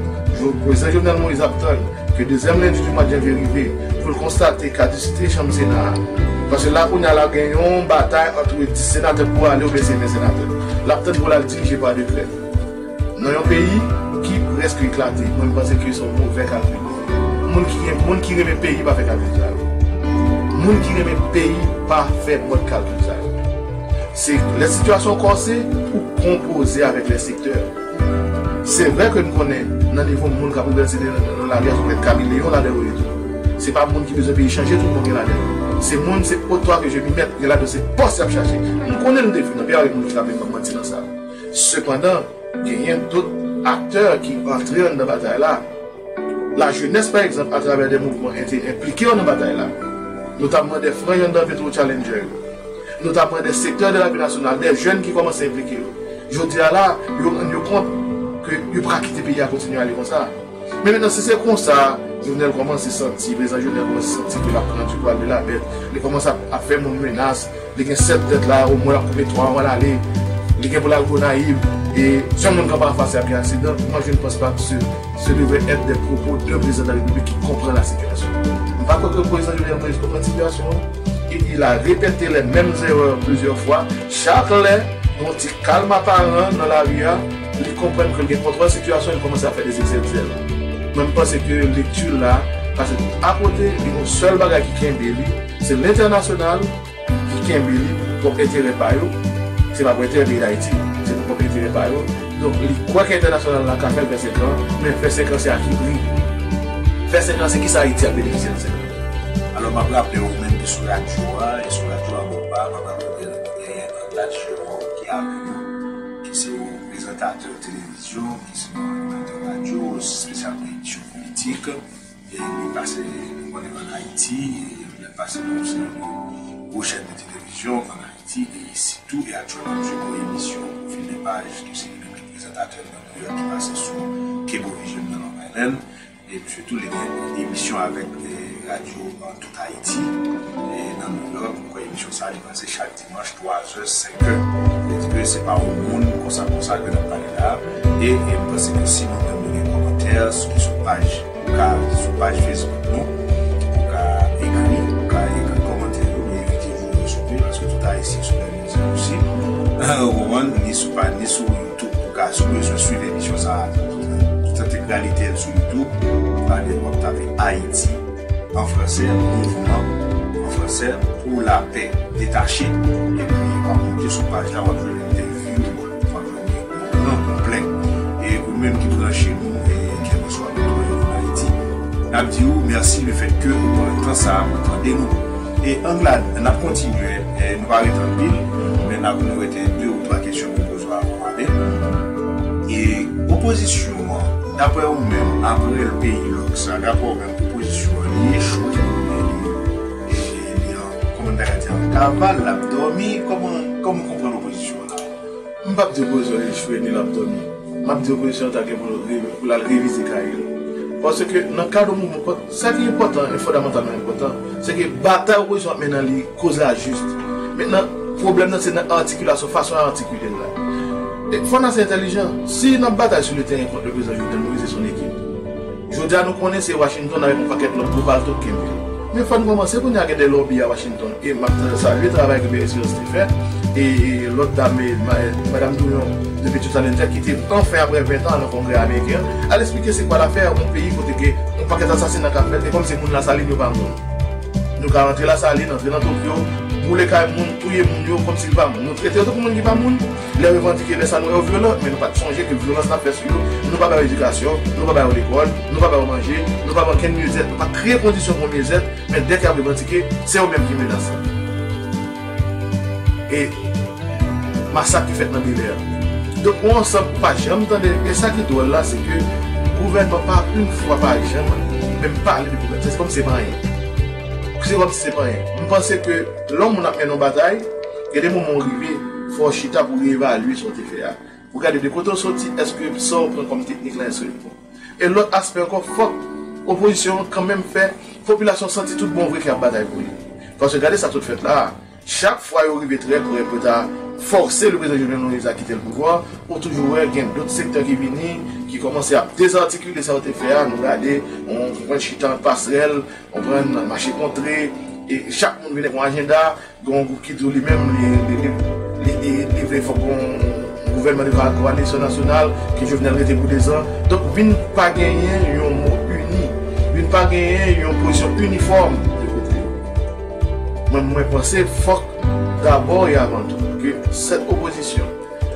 prezidan Jovenel Moïse ap tann ke dezyèm lendi di mwa de janvye rive pou l konstate kadisite chanm Sena a. Paske la kounye a la gen yon batay ant dis senatè pou ale oubyen se ven senatè. L ap tann pou l al dirije pa dekrè. Nan yon peyi ki prèske eklate, mwen m panse ke se yon movè kalkil. Moun ki gen, moun ki renmen peyi pa fè kalkil sa yo. Moun ki renmen peyi pa fè mòd kalkil sa yo. Se lè sitiyasyon kòse, ou konpoze avèk lè sektè. Se vre ke n konnen nan nivo moun k ap reprezante nan, nan lari a, se pèt Kamileyon ladan yo ye tou. Se pa moun ki bezwen peyi chanje, tout moun gen ladan yo. Se moun, se au toi que je m'y mette, gen ladan se pòs y ap chache. M konnen nou te viv nan peyi avèk moun ki t ap vin ban manti nan sa. Sepandan, genyen dòt aktè ki antre anndan batay la. Lajenès, pa egzanp, atravè de mouvman, ente-, enplike yo nan batay la, notamman de franj anndan Petro Challenger yo, notamman de sektè de lavi nasyonal, de jèn ki kòmanse enplike yo. Jodi a la, yo rann yo kont ke yo pa ka kite peyi a kontinye ale konsa. Men mentnan, si se konsa, Jovenel kòmanse santi, prezidan Jovenel kòmanse santi ke l ap pran du poil de la bête, li kòmanse ap, ap fè moun menas, li gen sèt tèt la, omwen l ap koupe twa, anvan l ale. Li gen pou l al Gonayiv. E si yon moun kanpe anfas li ap gen aksidan, moi je ne pense pas que ce, ce devrait être des propos d'un président de la République qui comprend la situation. M pa kwè ke prezidan Jovenel Moïse konprann sitiyasyon an. Et il a répété les mêmes erreurs plusieurs fois. Chak lè yon ti kalm aparan nan lari a, li konprann ke l gen kontwòl sitiyasyon, li kòmanse ap fè de zègzègzèl. Mwen, m panse ke lekti la pase akote, li gen yon sèl bagay ki kenbe li, se lentènasyonal, ki kenbe li pou pwòp enterè pa yo. Se pa pou enterè peyi Dayiti, se pou pwòp enterè pa yo. Donk, li kwè ke entènasyonal la ka fè l fè senk an, men fè senk an se a ki pri? Fè senk an, se kisa Ayiti ap benefisye nan senk an? Alò, m ap raple w menm ki sou radyo a, e sou radyo a, bon, pa, m ap raple w, e, Ladjò ki avè nou, ki se yon prezantatè televizyon, ki se yon animatè radyo, espesyalman emisyon politik. E li pase, nou konnen, ann Ayiti, e li pase nan yon seri de gwo chèn de televizyon ann Ayiti, e sitou, e aktyèlman, nou jwenn yon emisyon pou Villepage, ki se li menm ki prezantatè nan Nouyòk, ki pase sou Cablevision nan Long Island. E misye tou, li gen emisyon avèk, e, radyo, e, Tout Ayiti, e, nan Nouyòk. Mwen kwè emisyon sa a, li pase chak dimanch, twa zè, senk è. Vle di ke se pa yon moun konsa, konsa ke n ap pale la. E, e m panse ke si nou menm nou gen kòmantè sou, sou paj, ou ka, sou paj Facebook nou, ou ka ekri, ou ka ekri kòmantè yo, nou envite nou resevwa, paske tout Ayisyen sou lè nou di osi. Ou konprann? Ni sou pa, ni sou YouTube, ou ka, si w bezwen swiv emisyon sa a, tout entegralite l sou YouTube, ou prale, w ap tape Ayiti an fransè, mouvman an fransè pou lapè detache. Epi, w ap monte sou paj la, w ap jwenn entèvyou, w ap jwenn yon gran konplè. E ou menm ki branche nou, e kèlkeswa kote w ye ann Ayiti, n ap di w mèsi lefètke ou pran tan sa a pou tande nou. E Anglad, n ap kontinye, e nou pa rete anpil, men n ap, nou rete de ou twa kesyon pou n poze w avan w ale. E opozisyon an, daprè ou menm, apre l peyi lòk sa, daprè ou menm, opozisyon an, li echwe oubyen li, li, li an, kòman n ta ka di, an kaval, l ap dòmi, kòman, kòman w konprann opozisyon an la? M p ap di opozisyon an echwe ni l ap dòmi. M ap di opozisyon an ta gen pou l re-, pou l al revize kay li. Paske nan kad yon mouvman, sa ki enpòtan, e fondamantalman enpòtan, se ke batay opozisyon ap mennen an, li koz la jis. Mentnan, pwoblèm nan se nan atikilasyon, fason y ap atikile l la. E fò n ase entèlijan. Si n ap batay sou le teren kont le prezidan Jovenel Moïse e son ekip, jodi a nou konnen se Washington avèk yon pakèt lòt gwo palto k kenbe l. Men fò n kòmanse kounye a gen de lòbi a Washington. E m ap salye travay ke Meri Silans te fè. E, e lòt dam, e, ma-, e, Madanm Douyon, depi Tutalenta, ki te anfen, apre ven tan, nan Kongrè ameriken an, al eksplike se kwa lafè yon peyi kote ke yon pakèt asasina k ap fèt, e kòmsi moun Lasalin yo pa moun. Nou ka rantre Lasalin, antre nan Tokyo, boule kay moun, touye moun yo, kòmsi yo pa moun. Nou trete yo tankou moun ki pa moun. Lè yo revandike, lè sa nou wè yo vyolan, men nou pa t sonje ke vyolans n ap fè sou yo, nou pa ba yo edikasyon, nou pa ba yo lekòl, nou pa ba yo manje, nou pa ba yo okenn myezèt, nou pa kreye kondisyon pou yon myezèt, men dèk y ap revandike, se yo menm ki menase. E masak ki fèt nan Bèlè a. Donk, yon ansanm pa janm tande, e sa ki dwòl la, se ke gouvènman pa yon fwa pa janm menm pale de pwoblèm. Se kòm se pa anyen. Se kòm si se pa anyen. M panse ke lè yon moun ap mennen yon batay, gen de moman w rive, fò w chita pou w evalye sa w te fè a. Pou gade de kote w soti, èske sa w pran kòm teknik la, èske l bon? E lòt aspè ankò, fòk opozisyon an kanmenm fè popilasyon santi tout bon vre ke y ap batay pou li. Paske gade sa tout fèt la a, chak fwa yo rive trè pre pou ta fòse le prezidan Jovenel Moïse a kite le pouvwa, ou toujou wè gen dòt sektè ki vini, ki kòmanse ap dezartikile sa yo te fè a. Nou gade, on konprann chita ant pasrèl, konprann mache kontre, e chak moun vin ak yon ajanda. Gen yon gwoup ki di w li menm, li, li, li, li, li vle fòk gon gouvènman de koalisyon nasyonal, ke Jovenel rete pou dezan. Donk, vin pa genyen yon mo ini, vin pa genyen yon pozisyon inifòm de kote. Mwen, mwen panse fòk, dabò e avan tou, ke sèt opozisyon,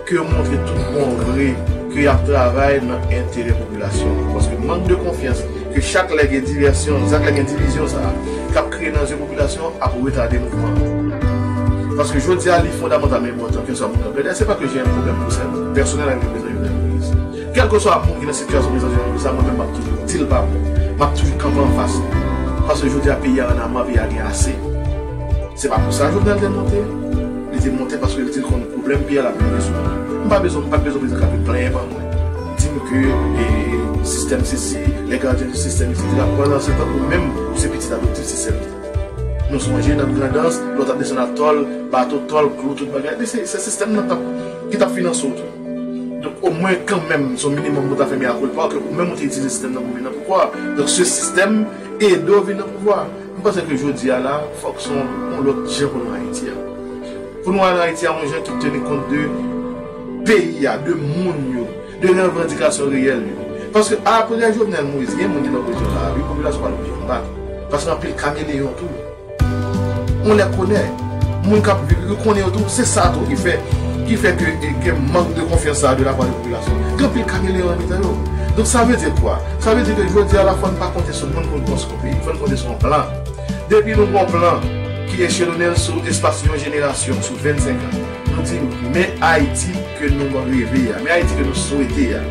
ke yo montre tout bon vre ke y ap travay nan enterè popilasyon an. Paske mank de konfyans ke chak lè gen divèsyon, chak lè gen divizyon sa a, k ap kreye nan zye popilasyon an, ap retade mouvman an. Paske jodi a, li fondamantalman enpòtan ke sa moun nan plede. Se pa ke j'ai un problème pou sa, pèsonèl avèk le prezidan Jovenel Moïse. Kèlkeswa moun ki nan sitiyasyon prezidan Jovenel Moïse la, mwen menm, m ap toujou di l pa bon. M ap toujou kanpe anfas li. Paske jodi a, peyi a ann ama, peyi a gen ase. Se pa pou sa Jovenel te monte. Li te monte paske li te konn pwoblèm peyi a l ap vin rezoud. M pa bezwen, m pa t bezwen prezidan k ap vin plenyen pa mwen. Di m ke, e, sistèm sesi, les gardiens du système, et cetera. Pandan se tan, ou menm, ou se pitit adoptif sistèm. Nou sonje nan Grandans, lè w t ap desann ak tòl, bato, tòl, klou, tout bagay. Epi se, se sistèm nan t ap, ki t ap finanse w tou. Donk, omwen, kanmenm, se yon minimòm pou w ta fè mea culpa w, ke ou menm ou te itilize sistèm nan pou vin nan pouvwa. Donk, se sistèm ede w vin nan pouvwa. M panse ke jodi a la, fòk se yon, yon lòt jan pou nou Ayiti a. Pou nou al nan Ayiti a, yon jan ki teni kont de peyi a, de moun yo, de revandikasyon reyèl yo. Paske apre Jovenel Moïse, gen moun ki nan opozisyon la, wi, popilasyon pa oblije konbat. Paske anpil kameleyon tou. On les connaît. Moun k ap viv, yo konnen yo tou, se sa tou ki fè, ki fè ke, e, gen mank de konfyans sa de la part de popilasyon. Gen anpil kameleyon nan mitan yo. Donk, sa vle di kwa? Sa vle di ke jodi a la, fò n pa konte sou moun pou n konstwi yon peyi. Fò n konte sou yon plan. Depi nou gen yon plan ki echelone sou espas yon jenerasyon, sou vennsenk an, Di, men Ayiti ke nou reve a, men Ayiti ke nou swete a,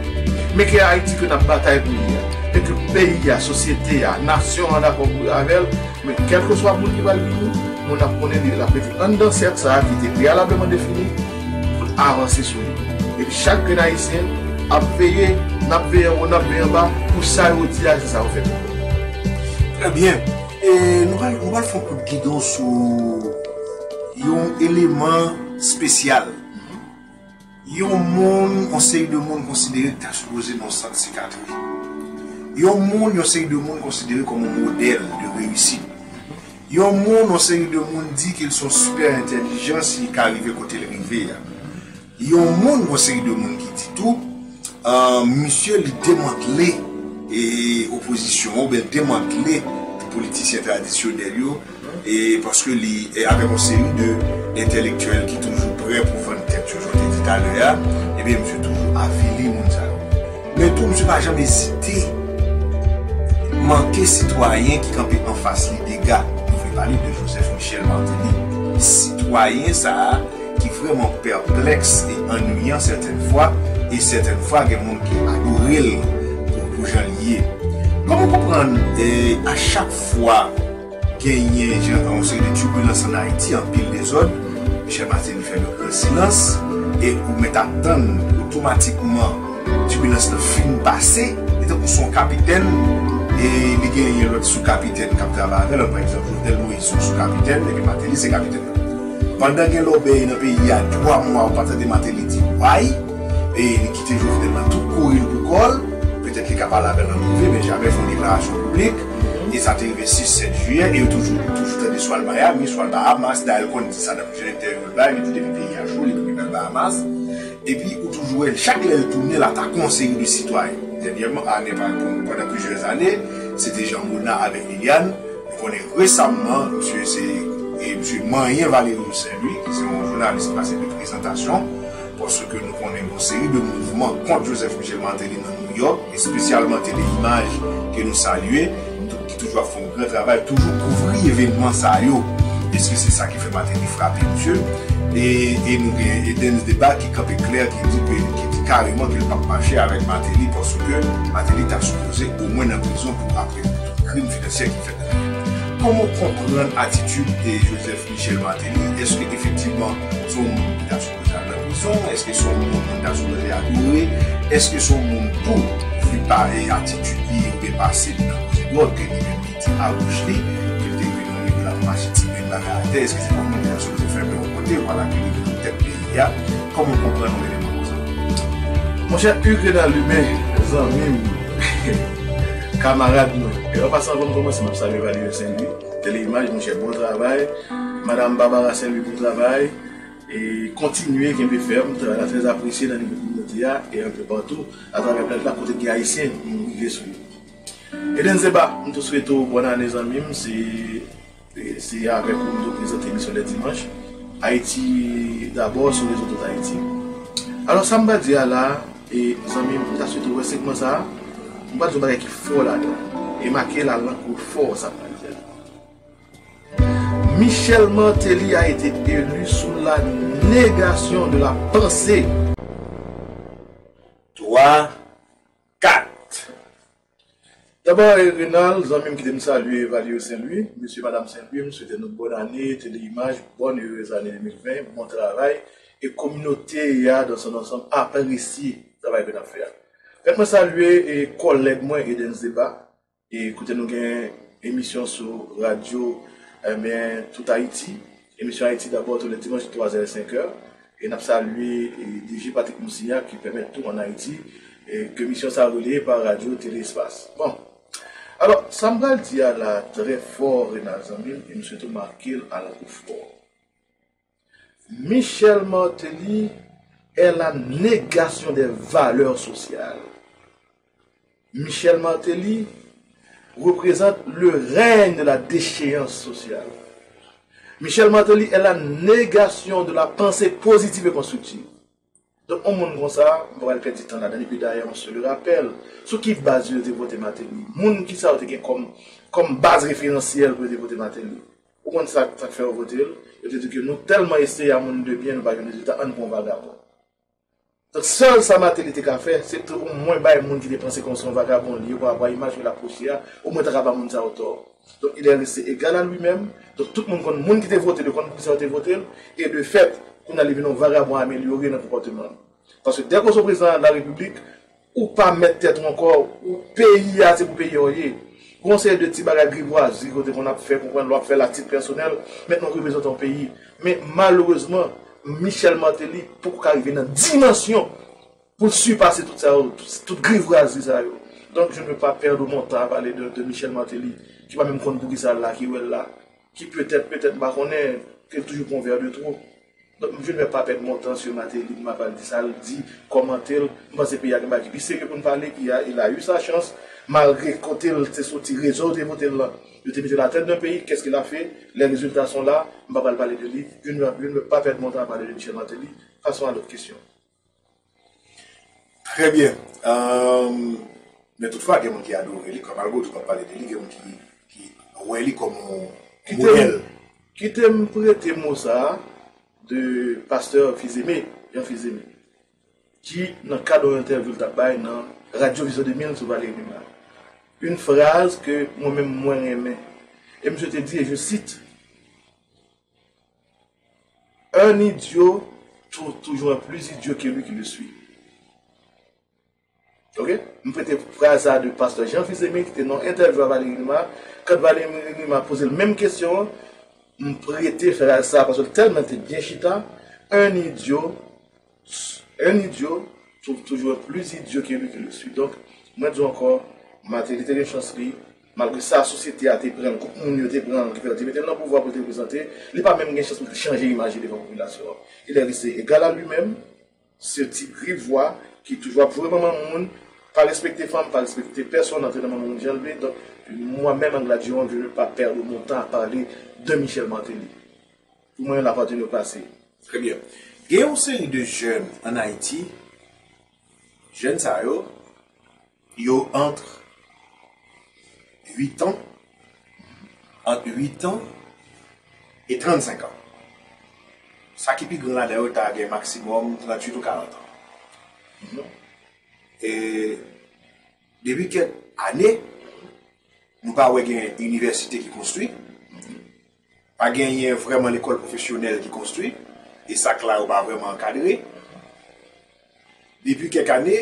men ke Ayiti ke n ap batay pou li a, men ke peyi a, sosyete a, nasyon an dakò pou avè l, men kèlkeswa moun ki pral vini, moun ap konnen li, l ap rete anndan sèk sa a ki te preyalableman defini pou l avanse sou li. Epi chak grenn Ayisyen ap veye, n ap veye anwo, n ap veye anba pou sa yo di a, se sa yo fè tou. Trè byen. E nou pral, nou pral fè yon kout gidon sou yon eleman espesyal. Yon moun, yon seri de moun konsidere ki ta sipoze nan sant sikatri. Yon moun, yon seri de moun konsidere kòm yon modèl de reyisit. Yon moun, yon seri de moun di ke l se yon sipè entèlijan si l ka rive kote l rive a. Yon moun, yon seri de moun ki di tou, euh, misye li demantle e opozisyon an, oubyen demantle politisyen tradisyonèl yo, e paske li, e avèk yon seri de entèlektyèl ki toujou prè pou vann tèt yo, jan w te di talè a, ebyen, misye toujou avili moun sa yo. Men tou, misye pa janm ezite manke sitwayen ki kanpe anfas li dega. Nou vle pale de Joseph Michel Martelly. Sitwayen sa a ki vrèman pèplèks e annuyan sètèn fwa, e sètèn fwa gen moun ki adore l pou, pou jan l ye. Kòman w konprann, e, a chak fwa genyen jan yon seri de tibilans ann Ayiti, anpil dezòd, Michel Martelly fè le gran silans, e ou mèt atann otomatikman tibilans lan fin pase, e tankou se yon kapitèn, e li genyen lòt sou kapitèn k ap travay avè l, pa egzanp, Jovenel Moïse se yon sou kapitèn, epi Martelly se kapitèn. Pandan gen lòbèy nan peyi a, twa mwa ou pa tande Martelly di way, e li kite Jovenel nan tout kouri l pou kò l, petèt li ka pale avè l an prive, men jamè fè yon deklarasyon piblik, e sa te rive sis, sèt jiyè, e yo toujou, toujou tande swa l Miami, swa l Bahamas, dayè l konn di sa nan plizyè entèvyou l bay, li di depi peyi a cho, li pou li pral Bahamas, epi ou toujou wè l, chak lè l tounen, l atake yon seri de sitwayen. Dènyèman, ane pa, pandan plizyè ane, se te Jean Mona avèk Liliane, nou konnen resamman, misye se, e misye manyen Valerio Saint-Louis, ki se yon jounalis ki pase de prezantasyon, paske nou konnen yon seri de mouvman kont Joseph Michel Martelly nan New York, espesyalman Teleimaj, ke nou salye, tou-, ki toujou ap fè yon gran travay, toujou kouvri evènman sa yo. Èske se sa ki fè Martelly frape misye? E, e nou gen Edens Deba ki kanpe klè, ki di ke, ki di kareman ke l p ap mache avèk Martelly, paske Martelly ta sipoze omwen nan prizon pou apre tout krim finansyè ki fèt. Kòman w konprann atitid de Joseph Michel Martelly? Èske efektivman se yon moun ki ta sipoze al nan prizon? Èske se yon moun moun ta sipoze adore? Èske se yon moun tou, vi pa e atitid li oubyen pase li nan koze dwòg, ke li menm li di a bouch li, ke l te rive nan regi la pou mache timen bagay atè? Èske se pa yon moun ki ta sipoze fèmen yon kote, vwala ke li vin tèt peyi a? Kòman w konprann yon eleman konsa? Monchè Hugues Renald Hubert, zanmi m, kamarad mwen. E an pasan, anvan m kòmanse, m ap salye Valerio Saint-Louis, Teleimaj, monchè, bon travay. Madam Barbara Saint-Louis, bon travay. E kontinye kenbe fèm, travay la trè apresye nan nivo kominote a e enpe patou atravè planèt la kote gen Ayisyen nou rive sou yo. Edens Deba, m tou swete w bòn ane, zanmi m. Se E se avèk ou m tou prezante emisyon lè dimanch, Ayiti Dabò sou rezo Tout Ayiti. Alò, sa m pral di a la, e, zanmi m, m ta swete w wè segman sa a, m pral di yon bagay ki fò ladan. E make l a lankò fò, sa m pral di a la. Michel Martelly a été élu sous la négation de la pensée. Twa, kat. Dabò, e, Renald, zanmi m, kite m salye Valerio Saint-Louis, mesye, madam Saint-Louis, m swete nou bòn ane, Teleimaj, bonne heureuse année deux mille vingt, bon travay, e kominote a, dans son ensemble, apresye travay ke n ap fè a. Fèt mwen salye, e, kòlèg mwen, Edens Deba, e kote nou gen emisyon sou radyo, ebyen, Tout Ayiti, emisyon Ayiti Dabò, tou lè dimanch, twa zè, senk è. E n ap salye, e, D J Patrick Moussignac ki pèmèt tou ann Ayiti, e, ke misyon sa rele pa Radyo Tele Espas. Bon. Alò, sa m pral di a la trè fò, Renald zanmi m, e m swete w make l a lakou fò. Michel Martelly est la négation des valeurs sociales. Michel Martelly représente le règne de la déchéance sociale. Michel Martelly est la négation de la pensée positive et constructive. Donk, yon moun konsa, m pa pral pèdi tan ladan li, epi dayè, on se le rappelle, sou ki baz yo te vote Martelly? Moun ki sa yo te gen kòm, kòm baz referansyèl pou yo te vote Martelly? Ou konn sa, sa k fè yo vote l? Yo te di ke nou tèlman eseye a moun de byen, nou pa jwenn rezilta, ann pran yon vagabon. Donk, sèl sa Martelly te ka fè, se te omwen bay moun ki te panse ke se yon vagabon li ye, pa rapò a imaj ke l ap pwoche a, omwen ta ka ba moun sa yo tò. Donk, il est resté égal à lui-même. Donk, tout moun konn moun ki te vote l, yo konn poukisa yo te vote l, e de fèt, kounye a li vin yon vagabon amelyore nan konpòteman l. Paske dèke w se yon prezidan de la repiblik, ou pa mèt tèt ou ankò, ou peyi a se pou peyi a w ye. Gon seri de ti bagay grivwazi ke w te konn ap fè, konprann lè w ap fè l a tit pèsonèl, mentnan w reprezante yon peyi. Men malerezman, Michel Martelly poko ka rive nan dimansyon pou l sipase tout sa yo, tout, tout grivwazi sa yo. Donc, je ne veux pas perdre mon temps à parler de, de Michel Martelly, ki pa menm konn poukisa l la, ki wè l la, ki petèt, petèt, m pa konnen, ke l toujou pran vè de twò. Donk, je ne vais pas perdre mon temps sur Martelly, m pa pral di sa l di, kòmante l. M panse peyi a gen bagay ki pi serye pou n pale, ki a, il a eu sa chance, malgre kote l te soti, rezon yo te vote l lan, yo te mete l à la tête d'un pays, qu'est-ce qu'il a fait? Les résultats sont là, m pa pral pale de li, je ne vais, je ne vais pas perdre mon temps à parler de Michel Martelly, passons à l'autre question. Très bien. Euh, men toutfwa, gen moun ki adore li, kòm malgre w tout ap pale de li, gen moun ki, ki wè li kòm yon modèl. Kite m prete mo sa a de pastè Fils-Aimé, Jean Fils-Aimé, ki nan kad yon entèvyou l t ap bay nan Radyo Vizyon de mil sou Valéry Numa. Yon fraz ke mwen menm mwen renmen. E misye te di, e je cite, Un idiot trouve toujours un plus idiot que lui qui le suit. Ok? M prete fraz sa a de pastè Jean Fils-Aimé ki te nan yon entèvyou a Valéry Numa. Quand Valéry Numa poze l menm kesyon an, m prete fraz sa a paske l tèlman te byen chita. Un idiot, un idiot trouve toujours un plus idiot que lui qui le suit. Donk, mwen di w ankò, Martelly te gen chans li, malgre sa sosyete a te pran l, gwoup moun yo te pran l, ki fè yo te mete l nan pouvwa pou l te reprezante, li pa menm gen chans pou l te chanje imaj li devan popilasyon an. Il est resté égal à lui-même, se ti grivwa ki toujou ap joure manman moun, pa respekte fanm, pa respekte pèsonn, antre nan manman moun jan l vle. Donk, moi-même, Anglade Jérôme, je ne vais pas perdre mon temps à parler de Michel Martelly. Pou mwen, la pa dwe pase. Très bien. Gen yon seri de jèn ann Ayiti, jèn sa yo, yo entre huit ans, entre huit ans et trente-cinq ans. Sa ki pi gran ladan yo ta gen maksimòm tranntuit ou karant an. E depi kèk ane, nou pa wè gen inivèsite ki konstwi, pa genyen vrèman lekòl pwofesyonèl ki konstwi, e sa k la yo pa vrèman ankadre. Depi kèk ane,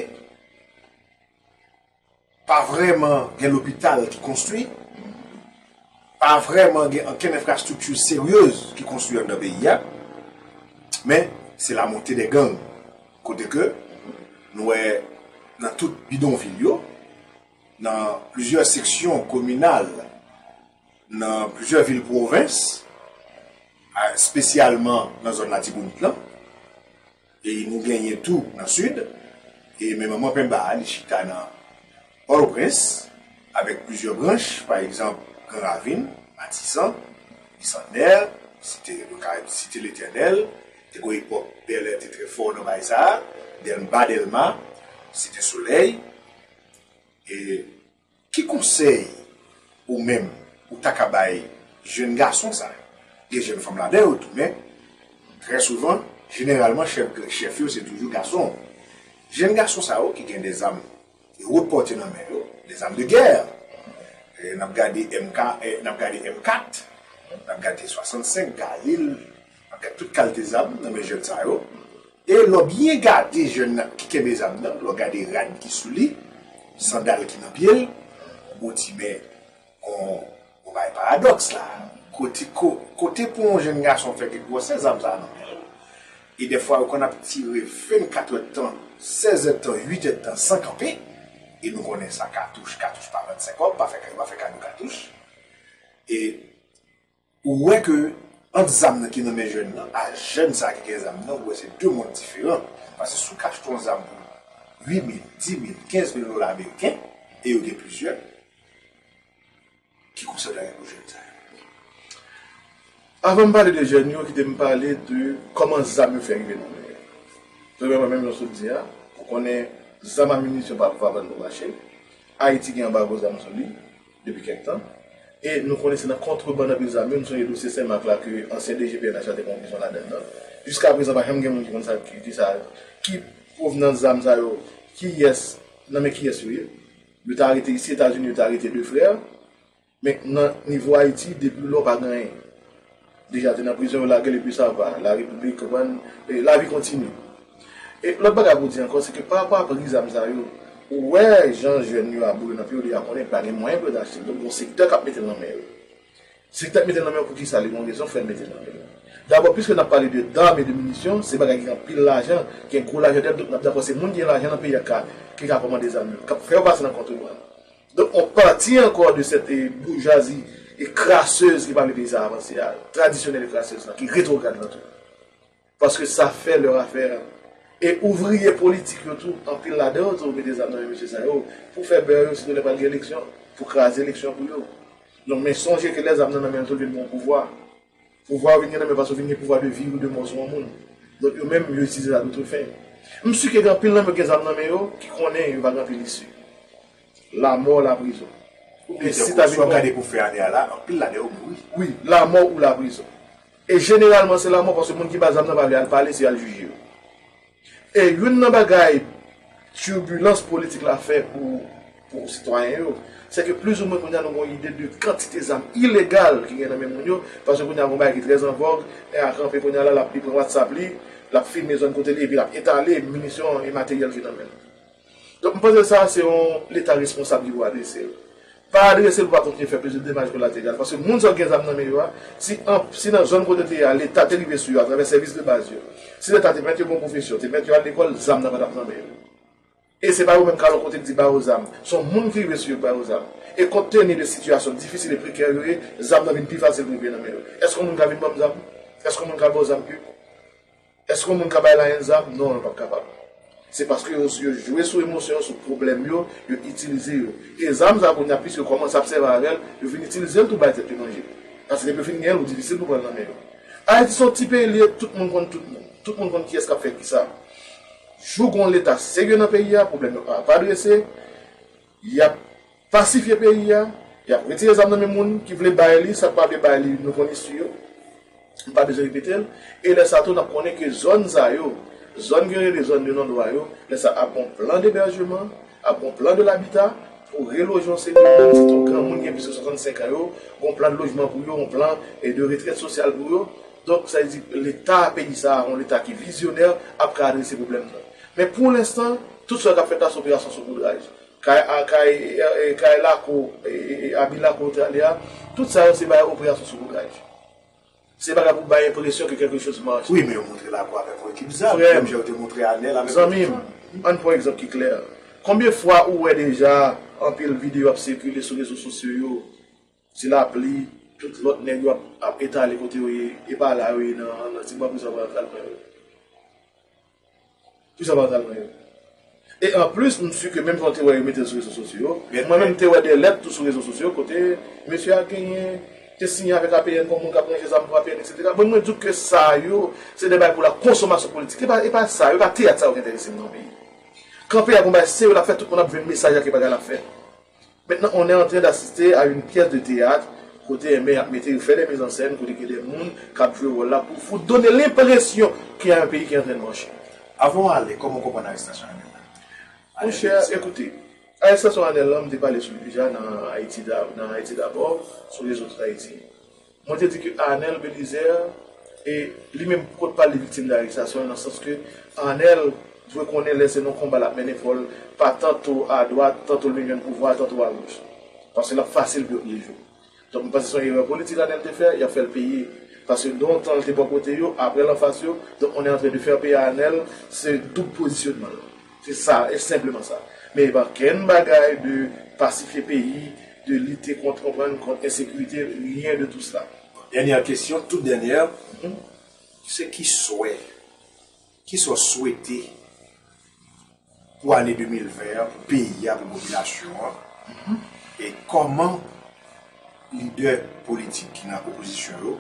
pa vrèman gen lopital ki konstwi, pa vrèman gen okenn enfrastrikti seryez ki konstwi anndan peyi a, men se la montée des gangs, kote ke nou wè nan tout bidonvil yo, nan plizyè seksyon kominal, nan plizyè vil pwovens, espesyalman nan zòn Latibonit lan, e nou genyen tou nan sid, e men manman penba a, li chita nan Pòtoprens, avèk plizyè branch, pa egzanp, Gran Ravin, Matisan, Bisantnè, Site, nou ka site Letènèl, te gen yon epòk Bèlè te trè fò nan bagay sa a, Dèlma, Dèlma, Site Solèy, e Ki konsèy ou menm ou ta ka bay jèn gason sa yo? Gen jèn fanm ladan yo tou, men trè souvan, jeneralman, chèf, chèf yo se toujou gason. Jèn gason sa yo ki gen de zam de wot pòte nan men yo, de zam de gè, e n ap gade M K, e n ap gade M kat, n ap gade swasannsenk, Galil, n ap gade tout kalite zam nan men jèn sa yo. E lè w byen gade jèn nan ki kenbe zam nan, lè w gade rad ki sou li, sandal ki nan pye l, ou di men, on, on bagay paradòks la. Kote, ko, kote pou yon jèn gason fè kèk gwosè zam sa a nan men l? E dèfwa, yo konn ap tire vennkat èdtan, sèz èdtan, uit èdtan san kanpe. E nou konnen sa katouch, katouch pa vann senkòb, pa fè, yo pa fè kado katouch. E Ou wè ke ant zam nan ki nan men jèn nan a jèn sa ki gen zam nan, ou wè se de mond diferan. Paske si w ka achte yon zam pou uit mil, di mil, kenz mil dola ameriken, e yo gen plizyè, ki konsèy w ta gen pou jèn sa yo? Avan m pale de jèn yo, kite m pale de kòman zam yo fè rive nan men yo. Premyèman, menm jan w sot di a, ou konnen zam a minisyon pa, pa vann nan mache. Ayiti gen anbago zam sou li depi kèk tan. E nou konnen se nan kontrebann anpil zam yo, nou sonje dosye Senmak la ke ansyen D G P N H la te pran prizon ladann nan. Jiska prezan pa janm gen moun ki konn sa, ki, ki sa, ki pwovnans zam sa yo, kiyès, nan men kiyès yo ye. Yo ta arete isi Etazini, yo ta arete de frè, men nan nivo Ayiti, depi lò pa gen anyen. Deja te nan prizon, yo lage l epi sa va, larepiblik, konprann, e lavi kontinye. E lòt bagay pou di ankò, se ke pa rapò a pri zam sa yo, ou wè jan jèn yo ap boule nan peyi, yo deja konnen pa gen mwayen pou yo ta achte l. Donk, gon sektè k ap mete l nan men yo. Sektè k mete l nan men yo, poukisa? Li gon rezon fè l mete l nan men yo. Dabò, piske n ap pale de dam e de minisyon, se bagay ki gen anpil lajan, ki gen gwo lajan dèyè l, donk n ap dakò se moun ki gen lajan nan peyi a ka, ki ka kòmande zam yo, k ap fè yo pase nan kontrebann. Donk, on pati ankò de sèt, e, boujwazi e krasez ki pa vle peyi sa a avanse a, tradisyonèl e krasez lan, ki retwograd lan tou. Paske sa fè lè afè a. E ouvriye politik yo tou, anpil ladan yo tou mete zam nan men mesye sa yo, pou fè bè yo, sitwon lè pral gen eleksyon, pou kraze eleksyon pou yo. Donk, men sonje ke lè zam nan nan men yo tou, l vin pran pouvwa. Pouvwa yo vin gen nan men, paske yo vin gen pouvwa de vi ou de mò sou yon moun. Donk, yo menm, yo itilize l a dout fen. M si ke gen anpil nan men yo gen zam nan men yo, ki konnen yo pa gen anpil isi. Lamò, laprizon. Oubyen, si ta vin bon, gade pou fen ane a la, anpil ladan yo mouri. Wi, lamò ou laprizon. E jeneralman, se lamò, paske moun ki ba zam nan pa vle al pale, se al jije yo. E youn nan bagay tibilans politik la fè pou, pou sitwayen yo, se ke plizoumwen kounye a nou gen yon ide de kantite zam ilegal ki gen nan men moun yo, paske kounye a gen yon bagay ki trè an vòg, nèg la kanpe kounye a la, l ap, li pran WhatsApp li, l ap filme zòn kote li, epi l ap etale minisyon e materyèl ki nan men l. Donk, m panse sa se yon Leta responsab ki pou adrese l. Pa adrese l pou pa kontinye fè plis de domaj kolateral. Paske moun sa yo gen zam nan men yo a, si, an, si nan zòn kote yo te ye a, Leta te rive sou yo atravè sèvis de baz yo, si Leta te pèmèt yo gen yon pwofesyon, te pèmèt yo al lekòl, zam nan pa t ap nan men yo. E se pa yo menm k al yon kote k di ba yo zam. Se yon moun ki rive sou yo k ba yo zam. E kont teni de sitiyasyon difisil e prekè yo ye, zam nan vin pi fasil pou rive nan men yo. Èske yon moun ka vin ban m zam? Èske yon moun ka ba w zam, Hugues? Èske yon moun ka bay Lion zam? Non, l p ap kapab. Se paske yo, yo jwe sou emosyon yo, sou pwoblèm yo, yo itilize yo. E zam sa kounye a, piske yo kòmanse ap sèvi avè l, yo vin itilize l tou bay tèt yo manje. Paske depi yo fin genyen l, ou difisil pou pran l nan men yo. Ayiti se yon ti peyi l ye, tout moun konn tout moun. Tout moun konn kiyès k ap fè kisa. Jou gon Leta serye nan peyi a, pwoblèm yo ap adrese, y ap pasifye peyi a, y ap retire zam nan men moun ki vle bay li, sa k pa vle bay li, nou konn istri yo. M pa bezwen repete l. E lè sa tou, n ap konnen ke zòn sa yo, zòn ke yo rele zòn de non dwa yo, lè sa ap gon plan debèjman, ap gon plan de labita pou reloje yon seri de moun, sitou granmoun ki gen plis ke swasannsenk an yo, gon plan de lojman pou yo, yon plan, e, de retrèt sosyal pou yo. Donk, sa vle di, Leta peyi sa a, yon Leta ki vizyonè, ap ka adrese pwoblèm nan. Men pou lenstan, tout sa k ap fèt la, se operasyon sopoudraj. Kay, a, kay, e, e, kay Lako, e, e, e, Abi Lako te ale a, tout sa yo se bagay operasyon sopoudraj. Se bagay pou bay enpresyon ke kèlke choz mache. Wi, men yo montre Lako avèk yon ekip zam, menm jan yo te montre Anèl avèk yon ekip zam. Zanmi m, ann pran yon egzanp ki klè. Konbyen fwa ou wè deja anpil videyo ap sikile sou rezo sosyo yo, ti lapli, tout lòt nèg yo ap, ap etale kote yo ye, e pa la yo ye nan, nan ti bwa pou sa pral pran yo. Pou sa pa t al nan yo. E anplis, m si ke menm jan w te wè yo mete l sou rezo sosyo yo, mwen menm m te wè de lèt tou sou rezo sosyo kote mesye a genyen, te siyen avèk A P N kòm moun k ap ranje zam pou A P N, etsetera. Bon, mwen di w ke sa yo, se de bagay pou la konsomasyon politik. E pa, e pa sa, e pa teyat sa yo ki enterese m nan peyi. Kanpe a gon bagay serye l ap fè, tout moun ap jwenn mesaj a ke bagay la ap fèt. Maintenant, on est en train d'assister à une pièce de théâtre kote, enben, y ap mete, yo fè de mizansèn kote gen de moun k ap jwe wòl la pou, pou donner l'impression qu'il y a un pays qui est en train de marcher. Avan w ale, kòman w konprann arestasyon Anèl la? Monchè, ekoute, arestasyon Anèl la, m te pale sou li deja nan Ayiti Da-, nan Ayiti Dabò, sou rezo Tout Ayiti. Mwen te di ke Anèl Belizaire, e li menm kot pa l li viktim de arestasyon, nan sans ke Anèl dwe konnen lè se nan konba l ap mennen fò l pa tanto a dwat, tanto l vin jwenn pouvwa, tanto a goch. Paske l ap fasil pou yo piyeje w. Donk, m panse se yon erè politik Anèl te fè, y ap fè l peye. Paske lontan l te bò kote yo, apre l anfas yo, donk on est en train de faire payer à Anèl se doub pozisyonman l. Se sa, e senpleman sa. Men e pa kenn bagay de pasifye peyi, de lite kont, konprann, kont ensekirite, rien de tout cela. Dènyè kesyon, tout dènyè, se ki swè, ki sa w swete pou ane de mil ven an, pou peyi a, pou popilasyon an, e kòman lidè politik ki nan opozisyon yo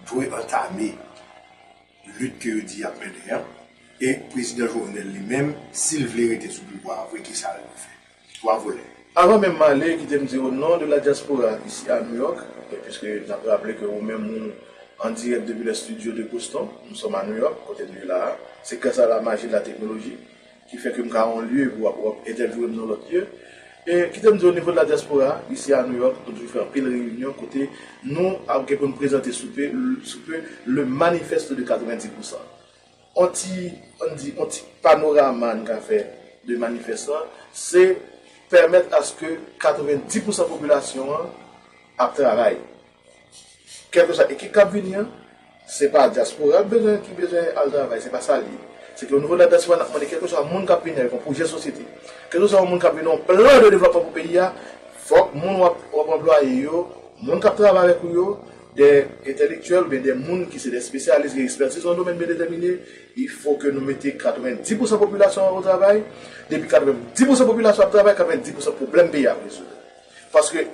dwe antame lit ke yo di y ap mennen an, e prezidan Jovenel li menm, si l vle rete sou pouvwa a vre, kisa l dwe fè? Twa volè. Avan menm m ale, kite m di o non de la diaspora isi a New York, e piske n ap raple ke ou menm ou an dirèk depi lè studio de Boston, nou sòm a New York, kote nou ye la a. Se gras a la maji de la teknoloji ki fè ke m ka yon lye pou w ap entèvyouwe m nan lòt lye. E kite m di o nivo de la diaspora, isi a New York, nou toujou fè anpil reyinyon kote nou ap gen pou n prezante sou pe, sou pe le manifeste de katrevenndis pousan. On ti, on di, on ti panorama n ka fè de manifès lan, se pèmèt aske katrevenndis pousan popilasyon an ap travay. Kèlkeswa ekip k ap vini an, se pa dyaspora k bezwen, ki bezwen al travay, se pa sa l ye. Se ke o nivo de la dyaspora, n ap mande kèlkeswa moun k ap vini avèk yon pwojè sosyete, kèlkeswa yon moun k ap vini yon plan de devlòpman pou peyi a, fòk moun w ap, w ap anplwaye yo, moun k ap travay avèk ou yo, de entèlektyèl oubyen de moun ki se de espesyalis, gen ekspètiz nan domèn byen detèmine, il faut que nou mete katrevenndis pousan popilasyon an o travay. Depi katrevenndis pousan popilasyon ap travay, katrevenndis pousan pwoblèm peyi a ap rezoud. Paske,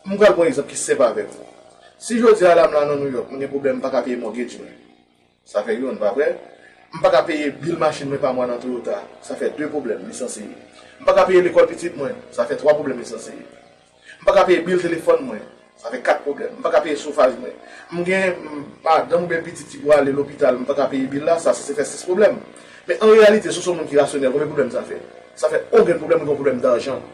m pral pran yon egzanp ki senp avèk ou. Si jodi a la m la nan New York, mwen gen pwoblèm, m pa ka peye mortgage mwen. Sa fè youn, pa vre? M pa ka peye bil machin mwen pa mwa nan Toyota. Sa fè de pwoblèm, li sanse ye. M pa ka peye lekòl pitit mwen. Sa fè twa pwoblèm, li sanse ye. M pa ka peye bil telefòn mwen. Sa fè kat pwoblèm. M pa ka peye chofaj mwen. M gen, m, madanm oubyen pitit ki pou ale lopital, m pa ka peye bil la, sa sanse fè sis pwoblèm. Men an reyalite, si w se yon moun ki rasyonèl, konbyen pwoblèm sa fè? Sa fè yon grenn pwoblèm, ou gen yon pwoblèm dajan.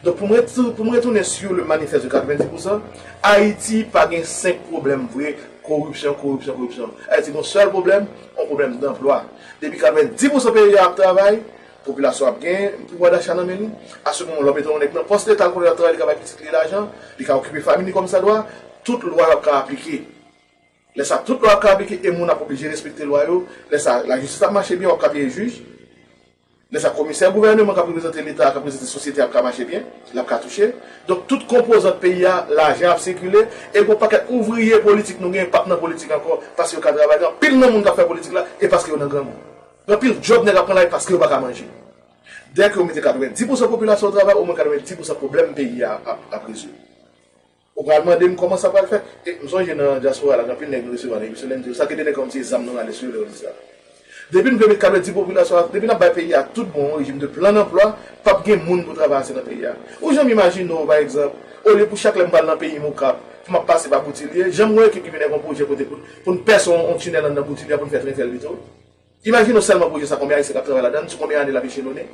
Donk, pou m ret-, pou m retounen sou le manifeste de katrevenndis pousan, Ayiti pa gen senk pwoblèm vre, koripsyon, koripsyon, koripsyon. Ayiti gen yon sèl pwoblèm, yon pwoblèm danplwa. Depi katrevenndis pousan peyi a ap travay, popilasyon ap gen pouvwa dacha nan men li. Aswè, yon lòm mete yon nèg nan pòs leta, kote l ap travay, li ka bay pitit li lajan, li ka okipe fanmi li kòmsadwa, tout lwa yo ap ka aplike. Lè sa, tout lwa ap ka aplike e moun ap oblije respekte lwa yo. Lè sa, lajistis ap mache byen, w ap ka peye jij. Lè sa, komisè gouvèneman k ap reprezante leta, k ap reprezante sosyete a ap ka mache byen, l ap ka touche. Donk, tout konpozant peyi a, lajan ap sikile, e gon pakèt ouvriye politik nou gen p ap nan politik ankò, paske yo ka travay. Gen anpil nan moun k ap fè politik la, e paske yo nan grangou. Gen anpil djòb nèg ap pran la, e paske yo pa ka manje. Dèke yo mete katrevenndis pousan popilasyon o travay, omwen katrevenndis pousan pwoblèm peyi a ap, ap rezoud. Ou pral mande m kòman sa pral fèt? E m sonje nan dyaspora la, gen anpil nèg nou resevwa nan emisyon, lè m di yo, sa gen de nèg kòmsi e zam nou rale sou yo lè yo di sa. Depi n vle met katrevenndis popilasyon, depi n ap bay peyi a tout bon, yon rejim de plan d'emploi, p ap gen moun pou travay ase nan peyi a. Ou janm imajine w, pa egzanp, olye pou chak lè m pral nan peyi m Okap, pou m ap pase pa Boutilye, janm wè ekip ki vin avèk yon pwojè kote pou, pou n pèse yon, yon tinèl anndan Boutilye a pou n fè tren fè l pito? Imajine w sèlman pwojè sa, konbyen Ayisyen k ap travay ladan l, sou konbyen ane l ap echelone?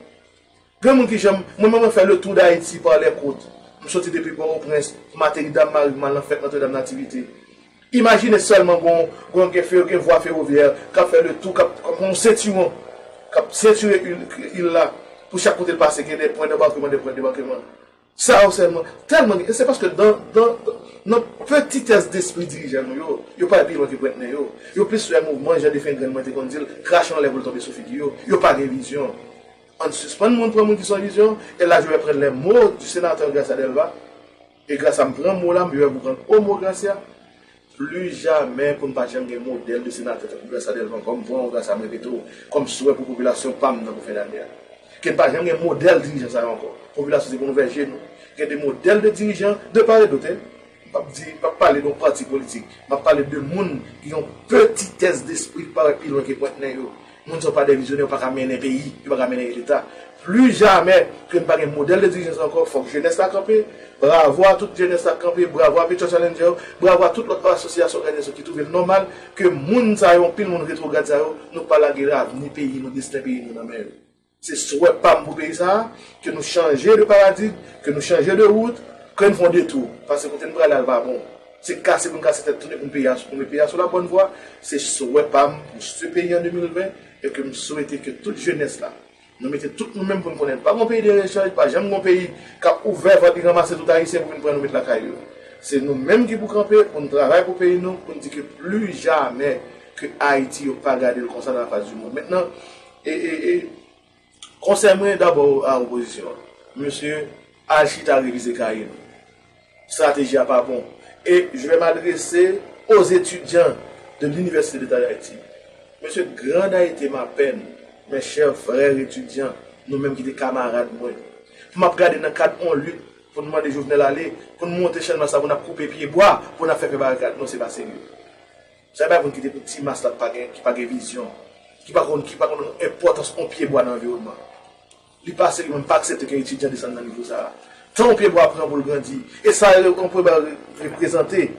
Gen moun ki janm, mwen menm mwen fè le tour d'Haïti par les côtes. M soti depi Pòtoprens, m ateri Dam Mari, m al nan fèt Notre Dame Nativité. Imajine sèlman gon, gon gen fe-, gen vwa fewovyè k ap fè le tour, k ap, k ap yon sentiwon, k ap sentire il, il la. Pou chak kote l pase, gen de pwen danbarkeman, de pwen debarkeman. Sa yo sèlman, tèlman gen, se paske dan, dan, nan petitès despri dirijan nou yo, yo pa pi lwen ke pwent nen yo. Yo plis wè mouvman jan Defengrann mwen te konn di l, krache anlè pou l tonbe sou figi yo. Yo pa gen vizyon. Ann sispann moun pran moun ki san vizyon, et là je vais prendre les mots du sénateur Gracia Delva, et Gracia m pran mo la, m vais vous prendre au mot Gracia. Pli jamè pou n pa janm gen modèl de senatè tankou Gracia Delva ankò. M pran w, Gracia, m repete w kòm swè pou popilasyon pa m nan pou fen dane a. Ke n pa janm gen modèl dirijan sa yo ankò. Popilasyon se pou nou vèje nou. Gen de modèl de dirijan de part et d'autre, hein. M p ap di, m p ap pale de yon pati politik. M ap pale de moun ki gen yon petitès despri ki parèt pi lwen ke pwent nen yo. Moun sa yo pa de vizyonè, yo pa ka mennen peyi, yo pa ka mennen leta. Pli jamè ke n pa gen modèl de dirijans ankò, fòk jenès la kanpe. Bravo a tout jenès la k kanpe, bravo a Petro Challenger, bravo a tout lòt asosyasyon, òganizasyon ki twouve l nòmal ke moun sa yo, anpil moun retwograd sa yo, nou pa lage lavni peyi nou, desten peyi nou nan men yo. Se swè pa m pou peyi sa a, ke nou chanje de paradigm, ke nou chanje de wout, ke n fè yon detou, paske kote n prale a l pa bon. Se kase pou n kase tèt tounen pou n peyi a, pou n met peyi a sou la bòn vwa, se swè pa m pou se peyi an de mil ven, e ke m swete ke tout jenès la, nou mete tout nou menm pou n konnen pa gon peyi de rechanj, pa janm gon peyi k ap ouvè vant li ranmase tout Ayisyen pou vin pran nou met lakay yo. Se nou menm ki pou kanpe, pou n travay pou peyi nou, pou n di ke pli jamè ke Ayiti yo pa gade l konsa nan la fas di mond. Mentnan, e, e, e, konsèy mwen dabò a opozisyon an. Mesye, al chita revize kaye nou. Stratégie à pas bon. Et je vais m'adresser aux étudiants de l'Université d'État d'Haïti. Monsieur, grande a été ma peine, mes chers frères étudiants, nou menm ki te kamarad mwen. Pou m ap gade nan kad on lit, pou n mande Jovenel ale, pou n monte Channmas la, pou n ap koupe pye bwa, pou n ap fè fè barikad. Non, se pa serye. Sa e bagay pou n kite pou ti mas la ki pa gen, ki pa gen vizyon, ki pa konn, ki pa konn enpòtans on pye bwa nan anviwònman. Li pa serye, mwen m pa aksepte ke etidyan desann nan nivo sa a. Tan yon pyebwa pran pou l grandi. E sa yon pyebwa re- reprezante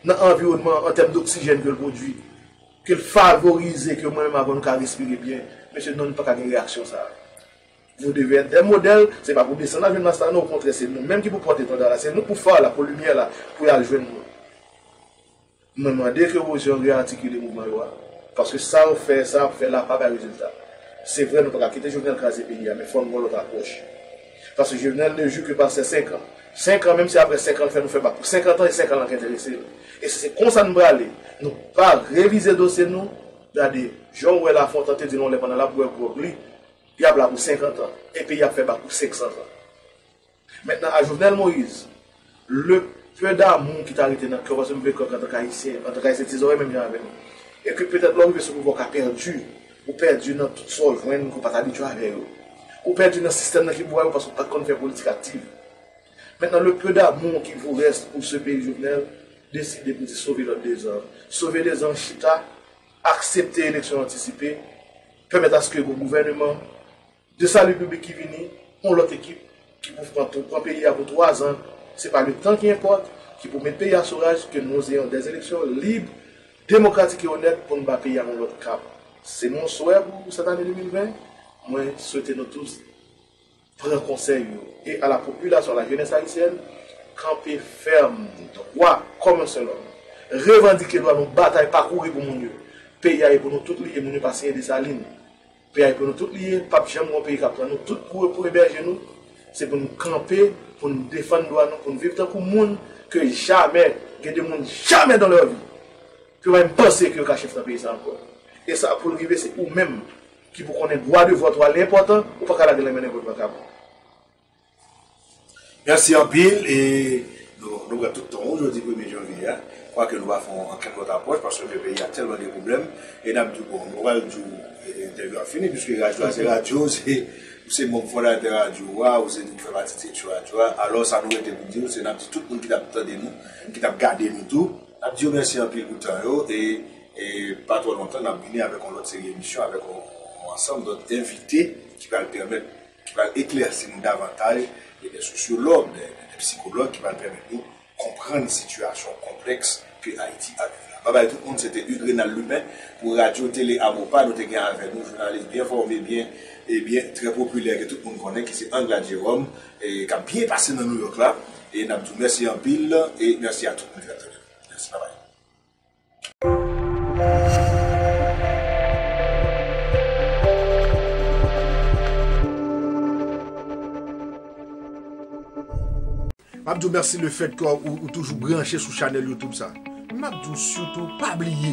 nan anviwònman an tèm doksijèn ke l pwodui, ke l favorize, ke mwen menm avè w nou ka respire byen. Mesye, non, nou pa ka gen reyaksyon sa a. Vous devez être des modèles, se pa pou desann al jwenn mas la, non, okontrè, se nou menm ki pou pòte tanda la, se nou pou fè la, pou limyè la, pou y al jwenn nou. Mwen mande ke opozisyon an reyatikile mouvman yo a, paske sa yo fè, sa y ap fè la pa bay rezilta. Se vre, nou pa ka kite Jovenel kraze peyi a, men fò n gen yon lòt apwòch. Paske Jovenel ne joue que par ses cinq ans. Senk an, menm si apre senk an l fè nou fè bak pou senkant an, e senk an lan k enterese l. E si se konsa n prale, nou pa revize dosye nou, gade, jan w wè Lafontan te di l yon lè pandan l ap bwè gwòg li, y ap la pou senkant an, e peyi a ap fè bak pou senk san an. Mentnan, a Jovenel Moïse, le peu d'amour ki ta rete nan kè w, paske m vle kwè ke antanke Ayisyen, antanke Ayisyen ti zòrèy menm jan avè m, e ke petèt lè w rive sou pouvwa w ka pèdi, ou pèdi nan tout sa w jwenn ke w pa t abitye avè yo. Ou pèdi nan sistèm nan ki ba w yo paske w pa t konn fè politik aktiv. Mentnan, le peu d'amour qui vous reste pour ce pays, Jovenel, deside pou di sove lòt dezan. Sove dezan, chita, aksepte eleksyon antisipe, pèmèt aske gon gouvèneman de sali piblik ki vini, yon lòt ekip ki pou pran tou, pran peyi a pou twa zan. Se pa le tan ki enpòt, ki pou met peyi a sou ray, ke nous ayons des élections libres, démocratiques et honnêtes pou n ba peyi a yon lòt kap. Se mon swè pou cette année deux mille vingt. Mwen swete nou tous pran konsèy yo. E a la popilasyon, la jenès ayisyèn, kanpe fèm, dwa kòm yon sèl òm. Revandike dwa nou, batay, pa kouri pou moun yo. Peyi a e pou nou tout li ye, moun yo pa siyen Desalin. Peyi a e pou nou tout li ye, p ap janm gen yon peyi k ap pran nou tout pou, pou ebèje nou. Se pou nou kanpe, pou nou defann dwa nou, pou nou viv tankou moun ke jamè, gen de moun jamè dans leur vie, ke yo pa menm panse ke yo ka chèf nan peyi sa ankò. E sa pou l rive, se ou menm ki pou konnen dwa de vòt ou a li enpòtan, ou pa ka lage l nan men nenpòt vakabon. Mèsi anpil, e nou, nou pran tout tan w jodi premye janvye a. Kwake nou pa fè yon, ankenn lòt apwòch, paske peyi a tèlman gen pwoblèm, e n ap di w, bon, nou pral di w, e, entèvyou a fini, piske radyo a se radyo, se, ou se manm fondatè radyo a, ou se moun ki fè pati direksyon radyo a. Alò, sa nou rete pou di w, se n ap di tout moun ki t ap tande nou, ki t ap gade nou tou, n ap di yo mèsi anpil pou tan yo, e, e pa twò lontan, n ap vini avèk yon lòt seri emisyon, avèk yon, yon ansanm dòt envite ki pral pèmèt ki pral eklèsi nou davantaj, e de sosyològ, de, de, de sikològ ki pral pèmèt nou konprann sitiyasyon konplèks ke Ayiti ap viv la. Babay tout moun, se te Hugues Renald Lubin pou Radyo Tele Amopa. Nou te gen avè nou jounalis byen fòme, byen, e byen, trè popilè ke tout moun konnen, ki se Anglade Jérôme, e k ap byen pase nan Nouyòk la. E n ap di w mèsi anpil, e mèsi a tout moun ki t ap tande nou. Mèsi, babay. M ap di w mèsi lefètke w, ou toujou branche sou chanèl YouTube sa. M ap di w sitou pa bliye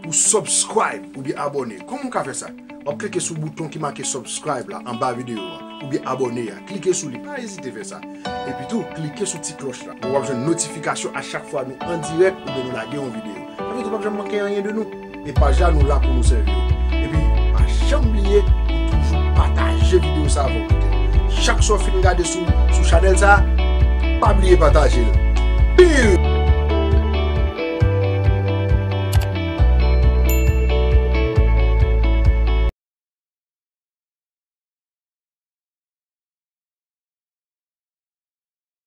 pou subscribe oubyen abòne. Kòman w ka fè sa? W ap klike sou bouton ki make subscribe la anba videyo a, oubyen abòne a. Klike sou li, pa ezite fè sa. Epi tou, klike sou ti klòch la pou w ap jwenn notifikasyon a chak fwa nou an dirèk oubyen nou lage yon videyo. Sa vle di w p ap janm manke anyen de nou. E paj la, nou la pou nou sèvi w. Epi, pa janm bliye pou toujou pataje videyo sa avè w. Chak sa w fin gade sou, sou chanèl sa, pa bliye pataje l. Peace!